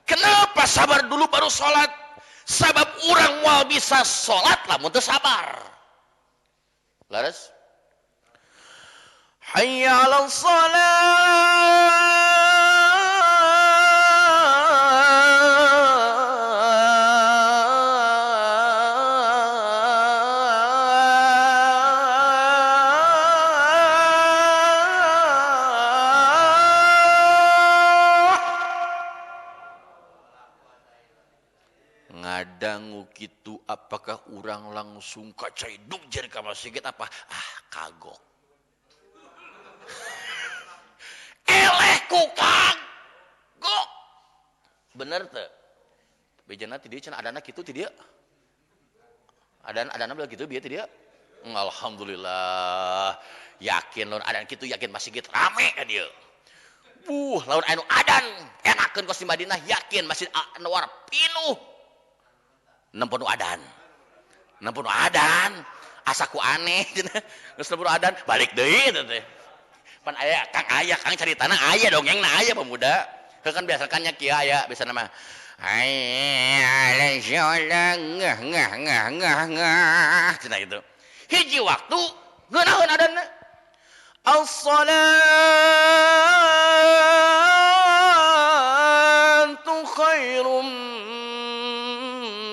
Kenapa sabar dulu baru salat? Sabab urang moal bisa salat lamun teu sabar. Laras? Hayya 'alal shalah. Ngadangu kitu apakah urang langsung kacaidug jadi ka masjid apa? Ah, kagok. Eleh ku kagok. Bener teu? Bejana ti dieu cenah adana kitu ti dieu. Adana belah kitu bieu ti dieu. Alhamdulillah. Yakin lamun adan kitu yakin masjid rame ka dieu. Buh, lamun anu adan enakeun kos di Madinah yakin Masjid Anwar pinuh. Nempo nu adan. Nempo nu adan. Asa ku aneh cenah. Geus nempo nu adan balik deui teh teh. Pan aya Kang caritana aya dongengna aya pemuda. Heuh kan biasa kan nya kieu aya biasana mah. Hayya 'alal ngah ngah ngah ngah ngah cenah gitu. Hiji waktu ngeunaheun adanna. As-salatu khairum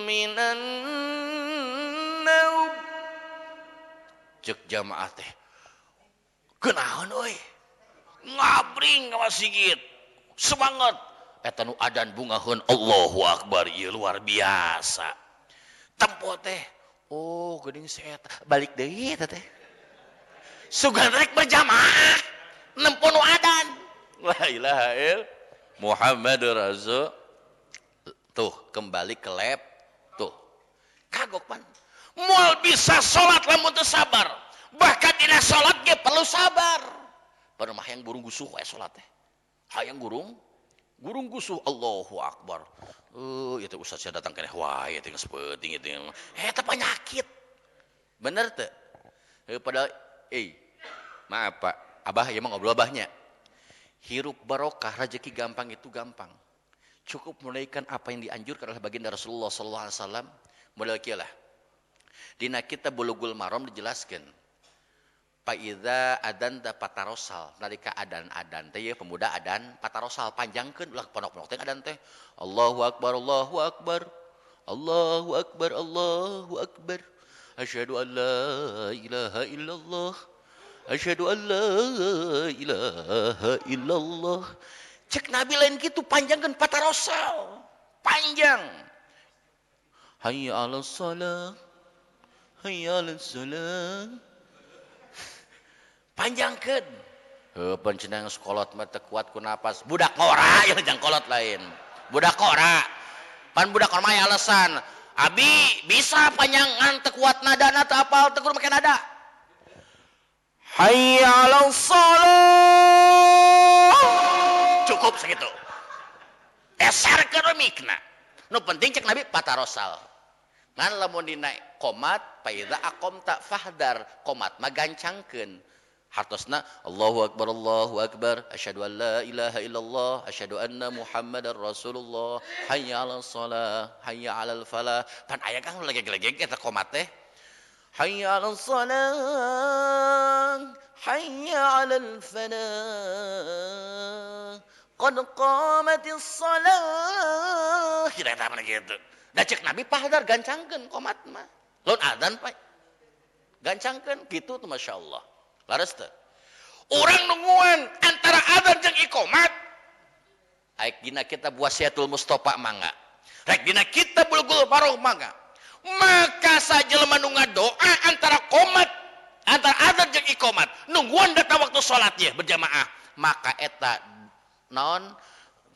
minan naum. Cek jamaah teh kunaon euy, ngabring ka masjid semangat eta nu adan bungaheun Allahu akbar ieu luar biasa. Tempo teh oh geuning si eta balik deui eta teh sugan rek berjamaah nempo nu adan. La ilaha ill Muhammadur Rasul. Tuh kembali ke lab tuh kagok pan moal bisa salat lamun teu sabar. Bahkan dina salat ge perlu sabar. Padahal mah hayang burung gusuh we salat teh. Hayang gurung gusuh Allahu akbar. Ieu teh ustaz sia datang keneh wae teh geus peuting ieu teh. Eta penyakit. Bener teu? Padahal maaf Pak, abah ieu mah ngobrol abahnya. Hirup barokah, rezeki gampang itu gampang. Cukup menaikkan apa yang dianjurkan oleh baginda Rasulullah sallallahu alaihi wasallam. Model kieu lah. Dina kitab Bulughul Maram dijelaskeun. Fa idza adanta patarosal, nalika adan-adan teh pemuda adan patarosal panjangkeun ulah pondok-pondok teh adan teh. Allahu akbar, Allahu akbar. Allahu akbar, Allahu akbar. Asyhadu an la ilaha illallah. Asyhadu an la ilaha illallah. Cek Nabi lain gitu panjangkeun patarosal. Panjang. Hayya 'alas shalah. Hayya 'alas shalah. Panjangkeun. Heuh pancenang sekolot mah teu kuat ku napas. Budak ngora ieu jang kolot lain. Budak ngora. Pan budak ngora mah alasan. Abi bisa panjangan teu kuat nadana teu apal teu kudu make nada. Hayya 'alas shalah. Cukup sakitu. Eserkeun mikna. Nu penting cek Nabi patarosal. Ngan lamun dina qomat fa iza aqamta fahdar, qomat mah gancangkeun. Hartosna Allahu akbar Allahu akbar asyhadu an la ilaha illallah asyhadu anna Muhammadar Rasulullah hayya 'alal shalah hayya 'alal falah. Pan aya kang legeg-legeg eta qomat teh. Hayya 'alal shalah hayya 'alal falah qad qamatis shalah. Kira eta mah kitu. Da cek Nabi pahdar gancangkeun qomat mah. Lamun adzan pak gancangkeun kitu tuh masyaallah. Laras teu. Urang nungguan antara adzan jeung iqomat. Aik dina kitab Wasiatul Mustafa mangga. Rek dina kitab Bulughul Maram mangga. Maka sajelema nu ngadoa antara qomat, antara adzan jeung iqomat, nungguan datang waktu salat ye berjamaah, maka eta naon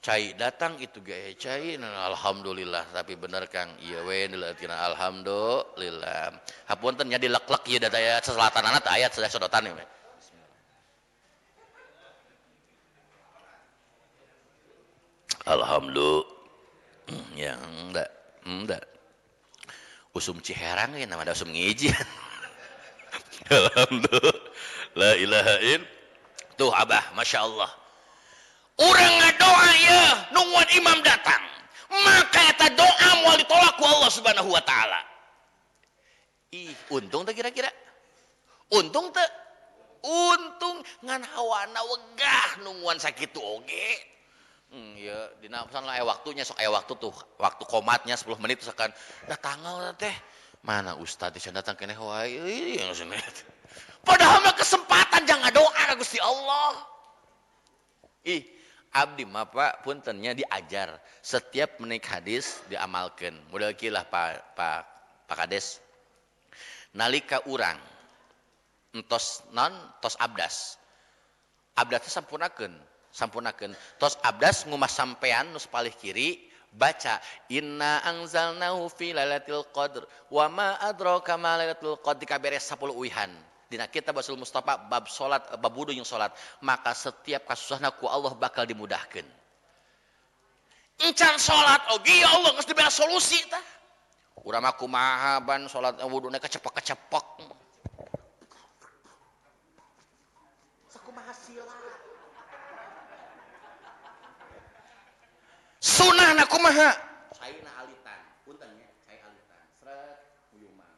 cai datang itu ge cai alhamdulillah tapi bener Kang ieu we dileutina alhamdulillah. Hapunten nya dilek-lek ieu da aya seselatanana teh aya sedotan we. Alhamdulillah. Ya enggak, enggak. Usum Ciherang ya nama ada usum ngiji. Alhamdulillah. La ilaha ill. Tuh Abah, masyaallah. Urang ngadoa ya nungguan imam datang, maka eta doa moal ditolak ku Allah Subhanahu wa taala. Ih, untung teh kira-kira. Untung teh. Untung ngan hawana wegah nungguan sakitu oge. Ya dina pesan lah aya waktunya sok aya waktu tuh, waktu komatnya 10 menit terus akan datang teh. Mana ustaz teh datang keneh wae euy. Padahal mah kesempatan jangan doa ka Gusti Allah. Ih, abdi mah Pak puntennya diajar setiap menik hadis diamalkeun. Model kieu lah Pak Pak Kades. Nalika urang entos non tos abdas. Abdas teh sampurnakeun, sampurnakeun. Tos abdas ngumas sampean nu sapalih kiri baca inna anzalnahu fi lailatul qadr wa ma adraka ma lailatul qadr dikaberes 10 uihan. Dina kitab Rasul Mustafa bab salat bab wudu jeung salat, maka setiap kasusahna ku Allah bakal dimudahkeun. Encan salat oge ya Allah geus dibere solusi tah. Urang mah kumaha ban salat wuduna kecepek-kecepek. Sakumaha sila. Sunahna kumaha? Caina alitan, punten nya, cai alitan. Sret uyumang.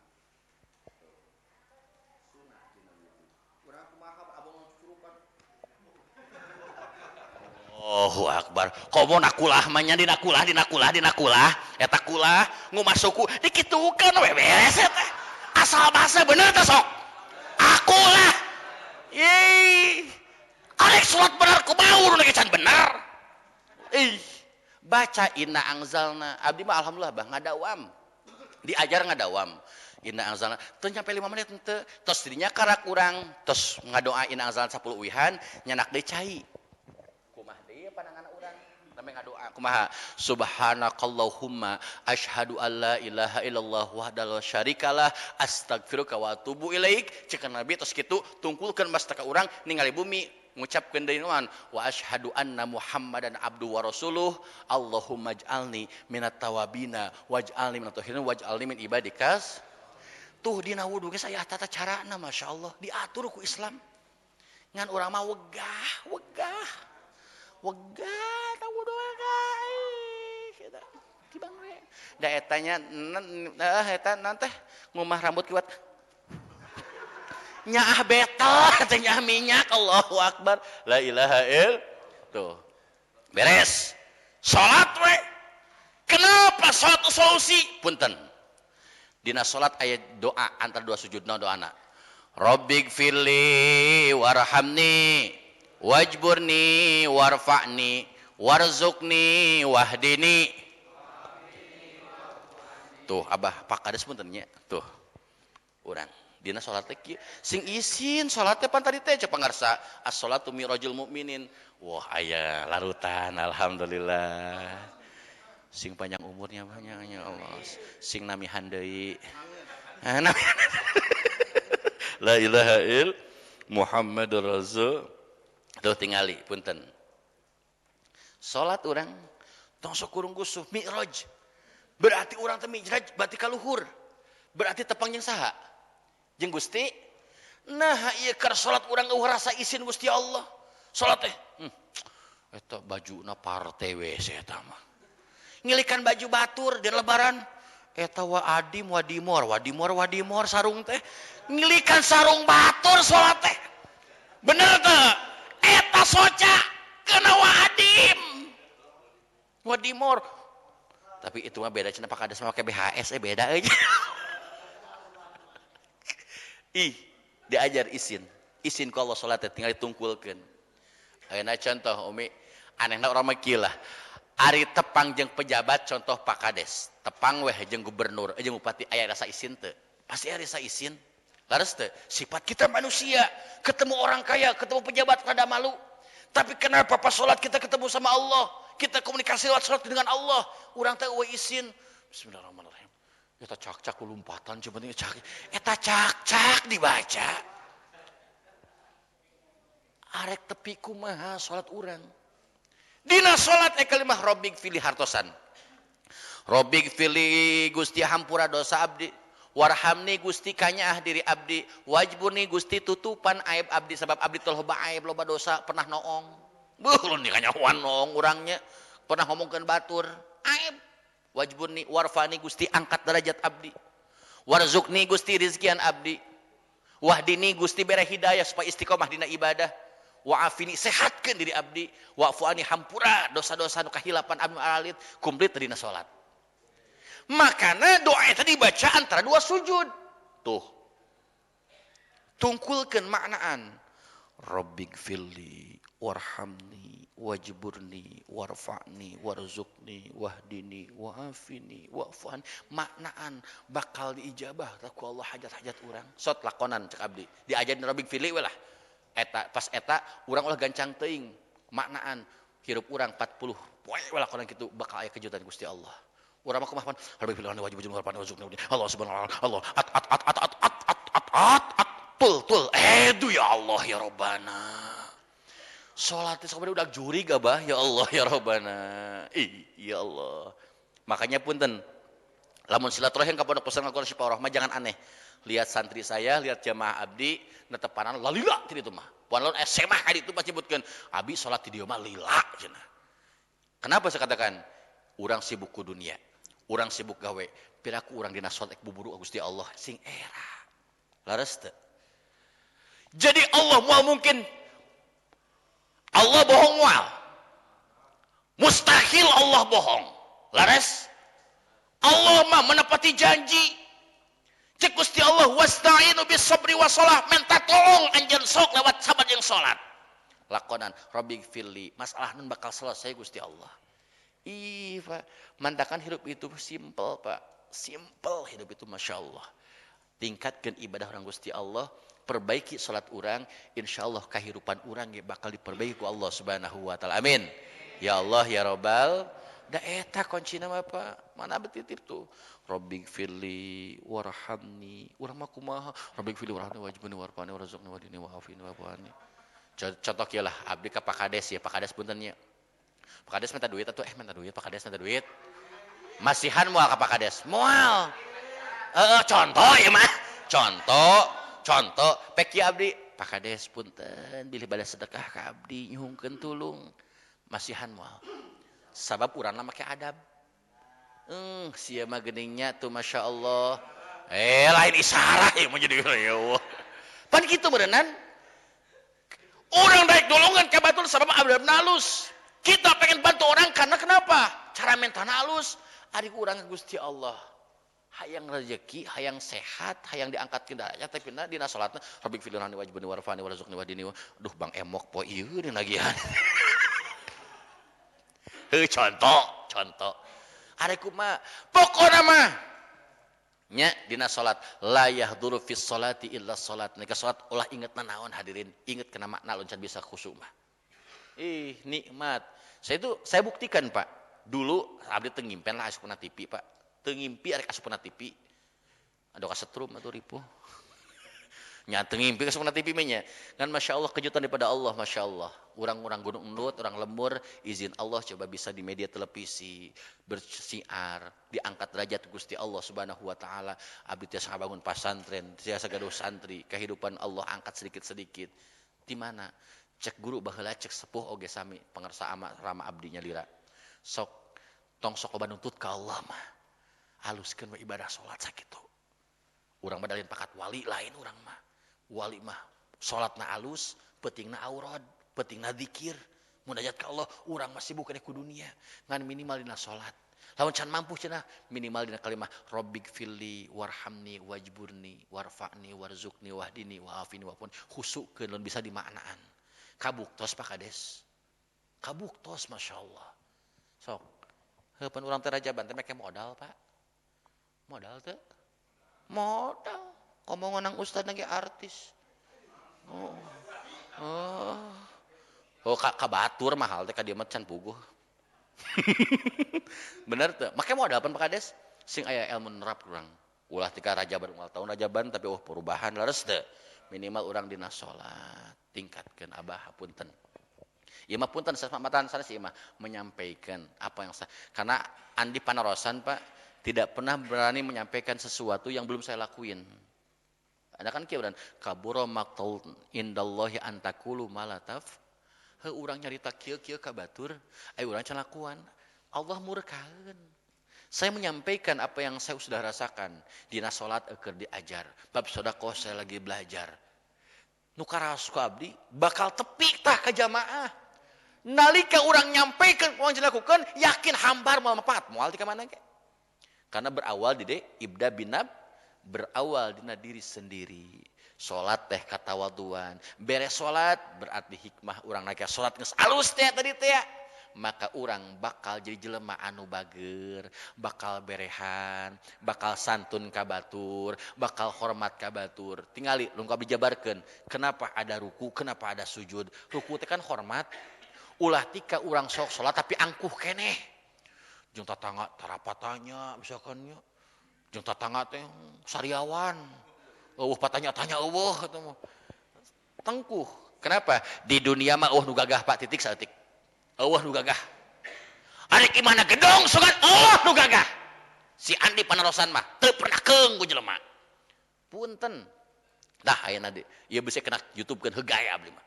Allahu akbar. Komo nakulah mah nya dinakulah dinakulah dinakulah eta kulah ngumasuku dikitukeun we beres eta. Asal bahasa bener teh sok. Akulah. Ih. Arek salat bener kumaha nu can bener. Ih. Baca inna anzalna. Abdi mah alhamdulillah bah ngadawam. Diajar ngadawam. Inna anzalna teu nyampe 5 menit henteu. Tos dirinya karak urang tos ngadoa inna anzalna 10 uihan nyanak deui cai. Kumaha deui panangan urang sampe ngadoa kumaha subhanakallahumma asyhadu alla ilaha illallah wahdahu la syarikalah astaghfiruka wa atubu ilaik. Ceuk Nabi tos kitu tungkulkeun mastaka urang ningali bumi ngucapkeun deui nuan wa asyhadu anna Muhammadan abdu wa rasuluh Allahumma ij'alni minat tawabina waj'alni minat tahirin waj'alni min ibadikas. Tuh dina wudu ge saya tata carana masyaallah diatur ku Islam. Ngan urang mah wegah wegah wegah ta wudu wegah eta tibang we. Da eta nya eta naon teh ngumah rambut kiwat nyaah betel teh nyaah minyak Allahu akbar la ilaha ill. Tuh beres salat we. Kenapa salat solusi? Punten dina salat aya doa antara dua sujudna doana Rabbighfirli warhamni wajburni warfa'ni warzuqni wahdini. Tuh abah Pak Kades punten nya tuh urang dina salat teh kieu sing isin salat teh pan tadi teh cek pangarsa as-salatu mirajul mukminin. Wah aya larutan alhamdulillah. Sing panjang umurnya banyak ya Allah. Sing namihan deui. Namihan. La ilaha ill Muhammadur Rasul. Tuh tingali punten. Salat urang tong sok kurung gusuh mi'raj. Berarti urang teh mi'raj berarti ka luhur. Berarti tepang jeung saha? Jeung Gusti. Nah ieu keur salat urang eueuh rasa isin Gusti Allah. Salat teh eta bajuna parte we eta mah. Ngilikan baju batur di lebaran eta wa adim wadimor wadimor wadimor sarung teh. Ngilikan sarung batur salat teh. Bener teu? Eta soca kena wa adim wadimor. Tapi itu mah beda cenah Pak Kades mah make BHS beda euy. Ih, diajar isin. Isin ku Allah salat teh tinggal ditungkulkeun. Ayeuna contoh Umi, anehna urang mah kieu lah. Ari tepang jeung pejabat contoh Pak Kades, tepang weh jeung gubernur, jeung bupati aya rasa isin teu? Pasti aya rasa isin. Laras teu? Sifat kita manusia, ketemu orang kaya, ketemu pejabat rada malu. Tapi kenapa pas salat kita ketemu sama Allah? Kita komunikasi lewat salat dengan Allah. Urang teh eueuh isin. Bismillahirrahmanirrahim. Eta cak-cak lompatan cuma penting cak. Eta cak-cak dibaca. Arek tepi kumaha salat urang. Dina salat kalimah Rabbig fili hartosan. Rabbig fili Gusti hampura dosa abdi. Warhamni Gusti kanyaah diri abdi. Wajburni Gusti tutupan aib abdi sebab abdi teh loba aib loba dosa pernah noong. Beuh lun dikanyahoan noong urangnya pernah ngomongkeun batur aib. Wajburni warfani Gusti angkat derajat abdi. Warzukni Gusti rizkian abdi. Wahdini Gusti bere hidayah supaya istiqomah dina ibadah. Wa'afini sehatkeun diri abdi. Wa'fuani hampura dosa-dosa nu kahilapan abdi aralit komplit dina salat. Makana doa eta dibaca antara dua sujud. Tuh. Tungkulkeun maknaan. Rabbigfirli warhamni wajburni warfa'ni warzuqni wahdini wa'afini wa'fu'an. Maknaan bakal diijabah ku Allah hajat-hajat urang. Sot lakonan cek abdi. Diajarin rabbigfirli we lah. Eta pas eta urang ulah gancang teuing. Maknaan hirup urang 40 poe we lakonan kitu bakal aya kejutan Gusti Allah. Urang mah kumaha pan rabbigfirli wajburni warfa'ni warzuqni Allah subhanahu wa ta'ala Allah at at at at at at at at at at tul tul edu ya Allah ya Robbana. Salat teh sampai udah jurig abah ya Allah ya Robbana. Ih ya Allah. Makanya punten lamun silaturahim ka pondok pesantren Al-Qur'an Syifa Rahmah jangan aneh. Lihat santri saya, lihat jamaah abdi netepanan lalila ti ditu mah. Puan lamun SMA ka ditu pasti nyebutkeun abi salat di dieu mah lila cenah. Kenapa saya katakan urang sibuk ku dunia, urang sibuk gawe, piraku urang dina salat buburu Gusti Allah sing era. Laras teu? Jadi Allah moal mungkin Allah bohong moal. Mustahil Allah bohong. Laras? Allah mah menepati janji. Cek Gusti Allah wasta'inu bis sabri wassalah, minta tolong anjeun sok lewat sabar jeung salat. Lakonan rabbigfirli, masalah nun bakal selesai Gusti Allah. Ih, Pak, mantakan hidup itu simple, Pak. Simple hidup itu Masya Allah. Tingkatkan ibadah orang Gusti Allah, perbaiki salat urang, insyaallah kehidupan urang bakal diperbaiki ku Allah Subhanahu wa taala. Amin. Ya Allah ya Rabbal. Da eta kuncina mah Pak. Mana betitip tuh. Rabbigfirli warhamni. Urang mah kumaha? Rabbigfirli warhamni wajibni warfani warzuqni wahdini wa'afini wa'fu'anni. Contoh kieu lah, abdi ka Pak Kades ya, Pak Kades punten nya. Pak Kades minta duit atuh, minta duit, Pak Kades minta duit. Masihan moal ka Pak Kades? Moal. Contoh ya mah. Contoh, pek ya abdi, Pak Kades punten bilih bade sedekah ka abdi nyuhunkeun tulung. Masihan moal. Sabab urangna make adab. Sia mah geuningnya tuh Masya Allah. Lain isarah ya mau jadi ya Allah. Pan kitu berenang. Urang daek dolongan ka batur sabab adabna alus. Kita pengen bantu orang karena kenapa? Cara mentana alus. Ari urang ka Gusti Allah. Hayang rezeki, hayang sehat, hayang diangkat ke derajat, tapi na dina salatna rabbigfirli wajibni warfani warzuqni wahdini. Duh Bang Emok poe ieu nagihan. Heuh contoh. Ari kumaha? Pokona mah nya dina salat la yahduru fis salati illa salat. Nek salat ulah inget naon hadirin, inget kana makna loncat bisa khusyuk mah. Ih nikmat. Saya buktikan Pak. Dulu abdi teu ngimpen lah asupna TV Pak. Teu ngimpi arek asupna TV. Aduh kasetrum atuh ripuh. Nya teu ngimpi ka TV nya. Kan Masya Allah kejutan daripada Allah, Masya Allah. Orang-orang Gunung Endut, orang lembur, izin Allah coba bisa di media televisi, bersiar, diangkat derajat Gusti Allah Subhanahu wa taala. Abdi tiasa ngabangun pasantren, tiasa gaduh santri, kehidupan Allah angkat sedikit-sedikit. Di mana? Cek guru baheula cek sepuh oge sami pangersa ama rama abdi nyalira. Sok tong sok loba nuntut ka Allah mah. Aluskeun we ibadah salat sakitu. Urang mah dalin pakat wali lain urang mah. Wali mah salatna alus, peutingna aurad, peutingna zikir, munajat ka Allah, urang mah sibuk keneh ku dunia, ngan minimal dina salat. Lamun can mampu cenah minimal dina kalimah rabbigfirli warhamni wajburni warfa'ni warzuqni wahdini wa'afini wa'funi, khusyukkeun lamun bisa dimaknaan. Kabuktos Pak Kades. Kabuktos masyaallah. Sok heupeun urang teh rajaban teh make modal Pak. Modal teh? Modal. Komo ngonang ustad lagi artis. Oh. Oh. Oh, ka batur mahal teh ka dieu mah can puguh. Bener teu? Make modal pan Pak Kades? Sing aya ilmu nerap urang. Ulah tika rajaban unggal tahun rajaban tapi oh perubahan leres teu. Minimal urang dina salat tingkatkeun abah hapunten. Ieu mah punten sasamatan sanes ieu mah menyampaikan apa yang saya, karena Andi Panarosan Pak tidak pernah berani menyampaikan sesuatu yang belum saya lakuin. Ada kan kieu dan kabura maqtal indallahi antakulu malataf. Heuh urang nyarita kieu-kieu ka batur, aya urang can lakuan. Allah murkaeun. Saya menyampaikan apa yang saya sudah rasakan. Dina salat keur diajar, bab sedekah saya lagi belajar. Nu karaos ku abdi bakal tepi tah ka jamaah. Nalika urang nyampaikan urang dilakukan, yakin hambar moal manfaat, moal ti ka mana ge. Karena berawal di de ibda binab, berawal dina diri sendiri. Salat teh katawaduan, beres salat berarti hikmah urang naik salat geus alus teh tadi teh, maka urang bakal jadi jelema anu bager, bakal berehan, bakal santun ka batur, bakal hormat ka batur. Tingali lungkap dijabarkeun, kenapa ada ruku, kenapa ada sujud. Ruku teh kan hormat. Ulah tika urang sok salat tapi angkuh keneh. Jeung tatangga tarapatanya misalkan nya. Jeung tatangga teh sariawan. Eueuh patanya-tanya eueuh kitu mah. Tengkuh. Kenapa? Di dunia mah eueuh nu gagah Pak titik saeutik. Eueuh nu gagah. Arek imahna gedong sugan eueuh nu gagah. Si Andi Panarosan mah teu pernah keung ku jelema. Punten. Dah ayeuna deui. Ieu bisa kena YouTube keun heugaya abdi mah.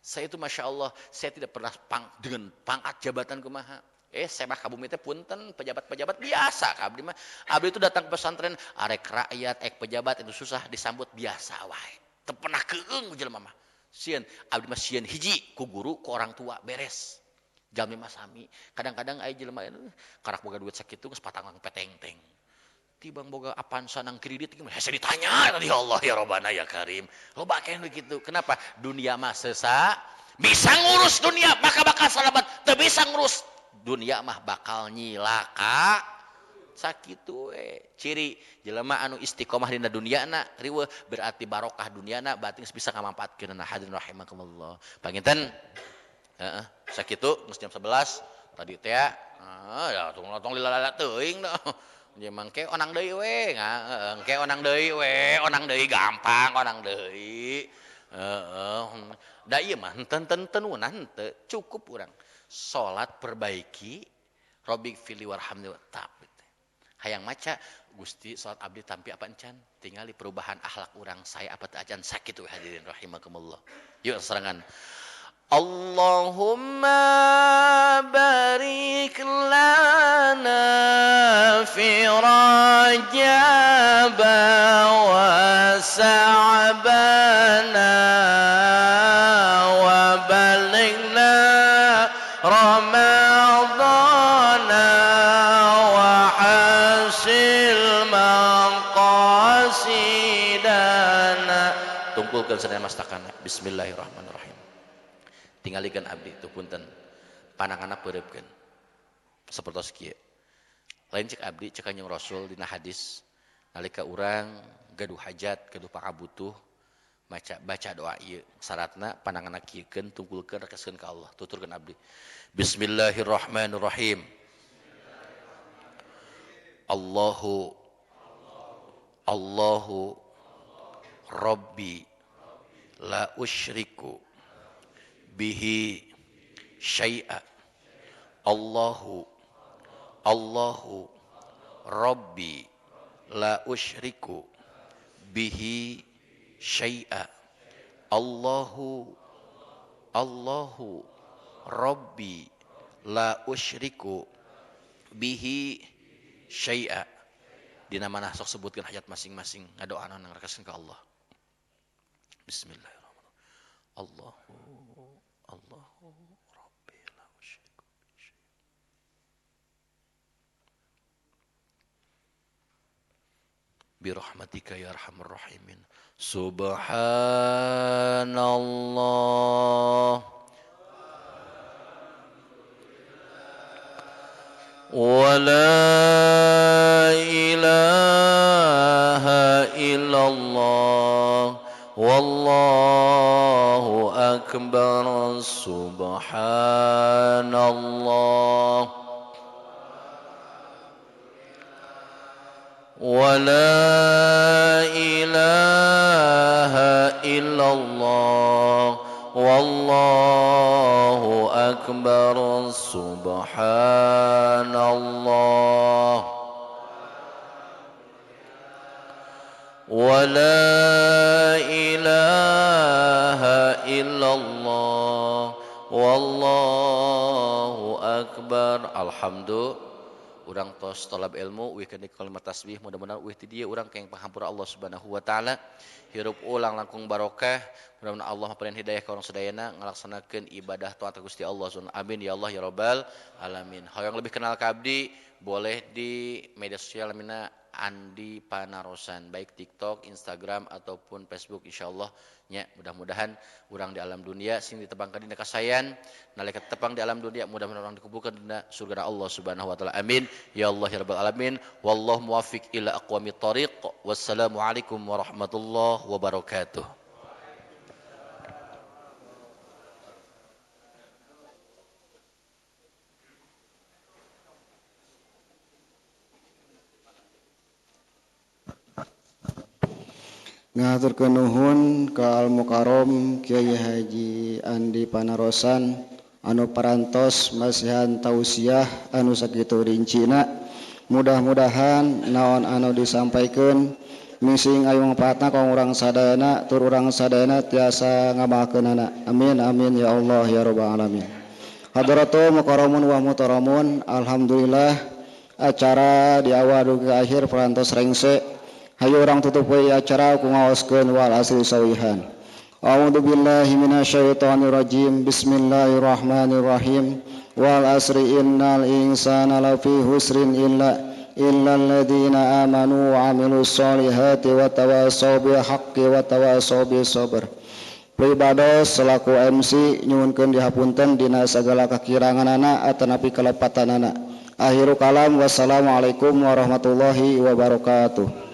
Saya itu Masya Allah, saya tidak pernah dengan pangkat jabatan kumaha. Saya mah kabumi teh punten, pejabat-pejabat biasa ka abdi mah. Abdi itu datang ke pesantren, arek rakyat, ek pejabat itu susah disambut biasa wae. Teu pernah keung ku jelema mah. Sieun, abdi mah sieun hiji ku guru, ku orang tua beres. Jalmi mah sami. Kadang-kadang aya jelema karak boga duit sakitu geus patang peteng-teng. Tibang boga Avanza nang kredit gimana? Hese ditanya tadi Allah ya Robbana ya Karim. Loba keneh gitu. Kenapa? Dunia mah sesa, bisa ngurus dunia maka bakal selamat, teu bisa ngurus dunia mah bakal nyilaka. Sakitu we. Ciri jelema anu istiqomah dina duniana riweuh berarti barokah duniana berarti geus bisa ngamampaatkeunana. Hadirin rahimakumullah. Panginten heeh sakitu geus jam 11 tadi teh ya tong lila-lila teuing dah. Ya mangke onang deui we, engke onang deui we, onang deui gampang onang deui. Heeh. Da ieu mah henteu teu henteu cukup urang. Salat perbaiki, robbik fili warhamni tap. Hayang maca Gusti salat abdi tampi apa encan? Tingali perubahan akhlak urang saya apa teu acan sakitu hadirin rahimakumullah. Yuk serangan. Allahumma barik lana fi Rajab wa Sa'bana wa balighna Ramadana wa hasil maqasidana. Tungkulkeun sadaya mastakana. Bismillahirrahmanirrahim. Tinggalikan abdi itu punten pananganna peureupkeun sapertos kieu. Lain cek abdi cek Kanjeng Rasul dina hadis nalika urang gaduh hajat gaduh pangabutuh maca baca doa ieu syaratna pananganna kieukeun tungkulkeun rekeskeun ka Allah tuturkeun abdi. Bismillahirrahmanirrahim. Allahu Allahu Rabbi La usyriku bihi syai'a. Allahu Allahu Rabbi la usyriku bihi syai'a. Allahu Allahu Rabbi la usyriku bihi syai'a. Dina mana sok sebutkeun hajat masing-masing ngadoana ngarekaskeun ka Allah. Bismillahirrahmanirrahim. Allahu Allahu Rabbi la usyriku bihi syai'a. Birahmatika ya arhamar rahimin. Subhanallah wa la ilaha illallah wallahu akbar. Subhanallah wa la ilaha illallah wallahu akbar. Subhanallah wa la ilaha illallah wallahu akbar. Alhamdulillah. Urang tos tolab ilmu uih kenik kalimat tasbih, mudah-mudahan uih ti dieu urang keng panghampura Allah Subhanahu wa taala, hirup ulang langkung barokah, mudah-mudahan Allah maparian hidayah ka urang sadayana ngalaksanakeun ibadah taat ka Gusti Allah. Amin ya Allah ya rabbal alamin. Hoyong lebih kenal ka abdi boleh di media sosial mina Andi Panarosan, baik TikTok, Instagram ataupun Facebook, insyaallah nya. Mudah-mudahan urang di alam dunia sing ditebangkan dina kasayan, nalika tepang di alam dunia mudah-mudahan urang dikumpulkan dina surga Allah Subhanahu wa taala. Amin ya Allah ya rabbal alamin. Wallahu muwaffiq ila aqwamit thariq. Wassalamualaikum warahmatullahi wabarakatuh. Ngaturkeun nuhun ka Al Mukarram Kiai Haji Andi Panarosan anu parantos masihan tausiah anu sakitu rincina. Mudah-mudahan naon anu disampaikeun mising ayu manfaatna ka urang sadayana tur urang sadayana tiasa ngamalkeunana. Amin amin ya Allah ya rabbal alamin. Hadratul mukarramun wa muhtaramun, alhamdulillah acara di awal dugi ka akhir parantos rengse. Hayu urang tutup we acara ku ngaoskeun wal asri sawihan. A'udzu billahi minasyaitonir rajim. Bismillahirrahmanirrahim. Wal asri innal insana lafi husrin illa alladzina amanu wa amilus solihati wa tawassaw bil haqqi wa tawassaw bis sabr. Pribados selaku MC nyuhunkeun dihapunten dina sagala kakiranganana atanapi kalepatanana. Akhiru kalam, wassalamualaikum warahmatullahi wabarakatuh.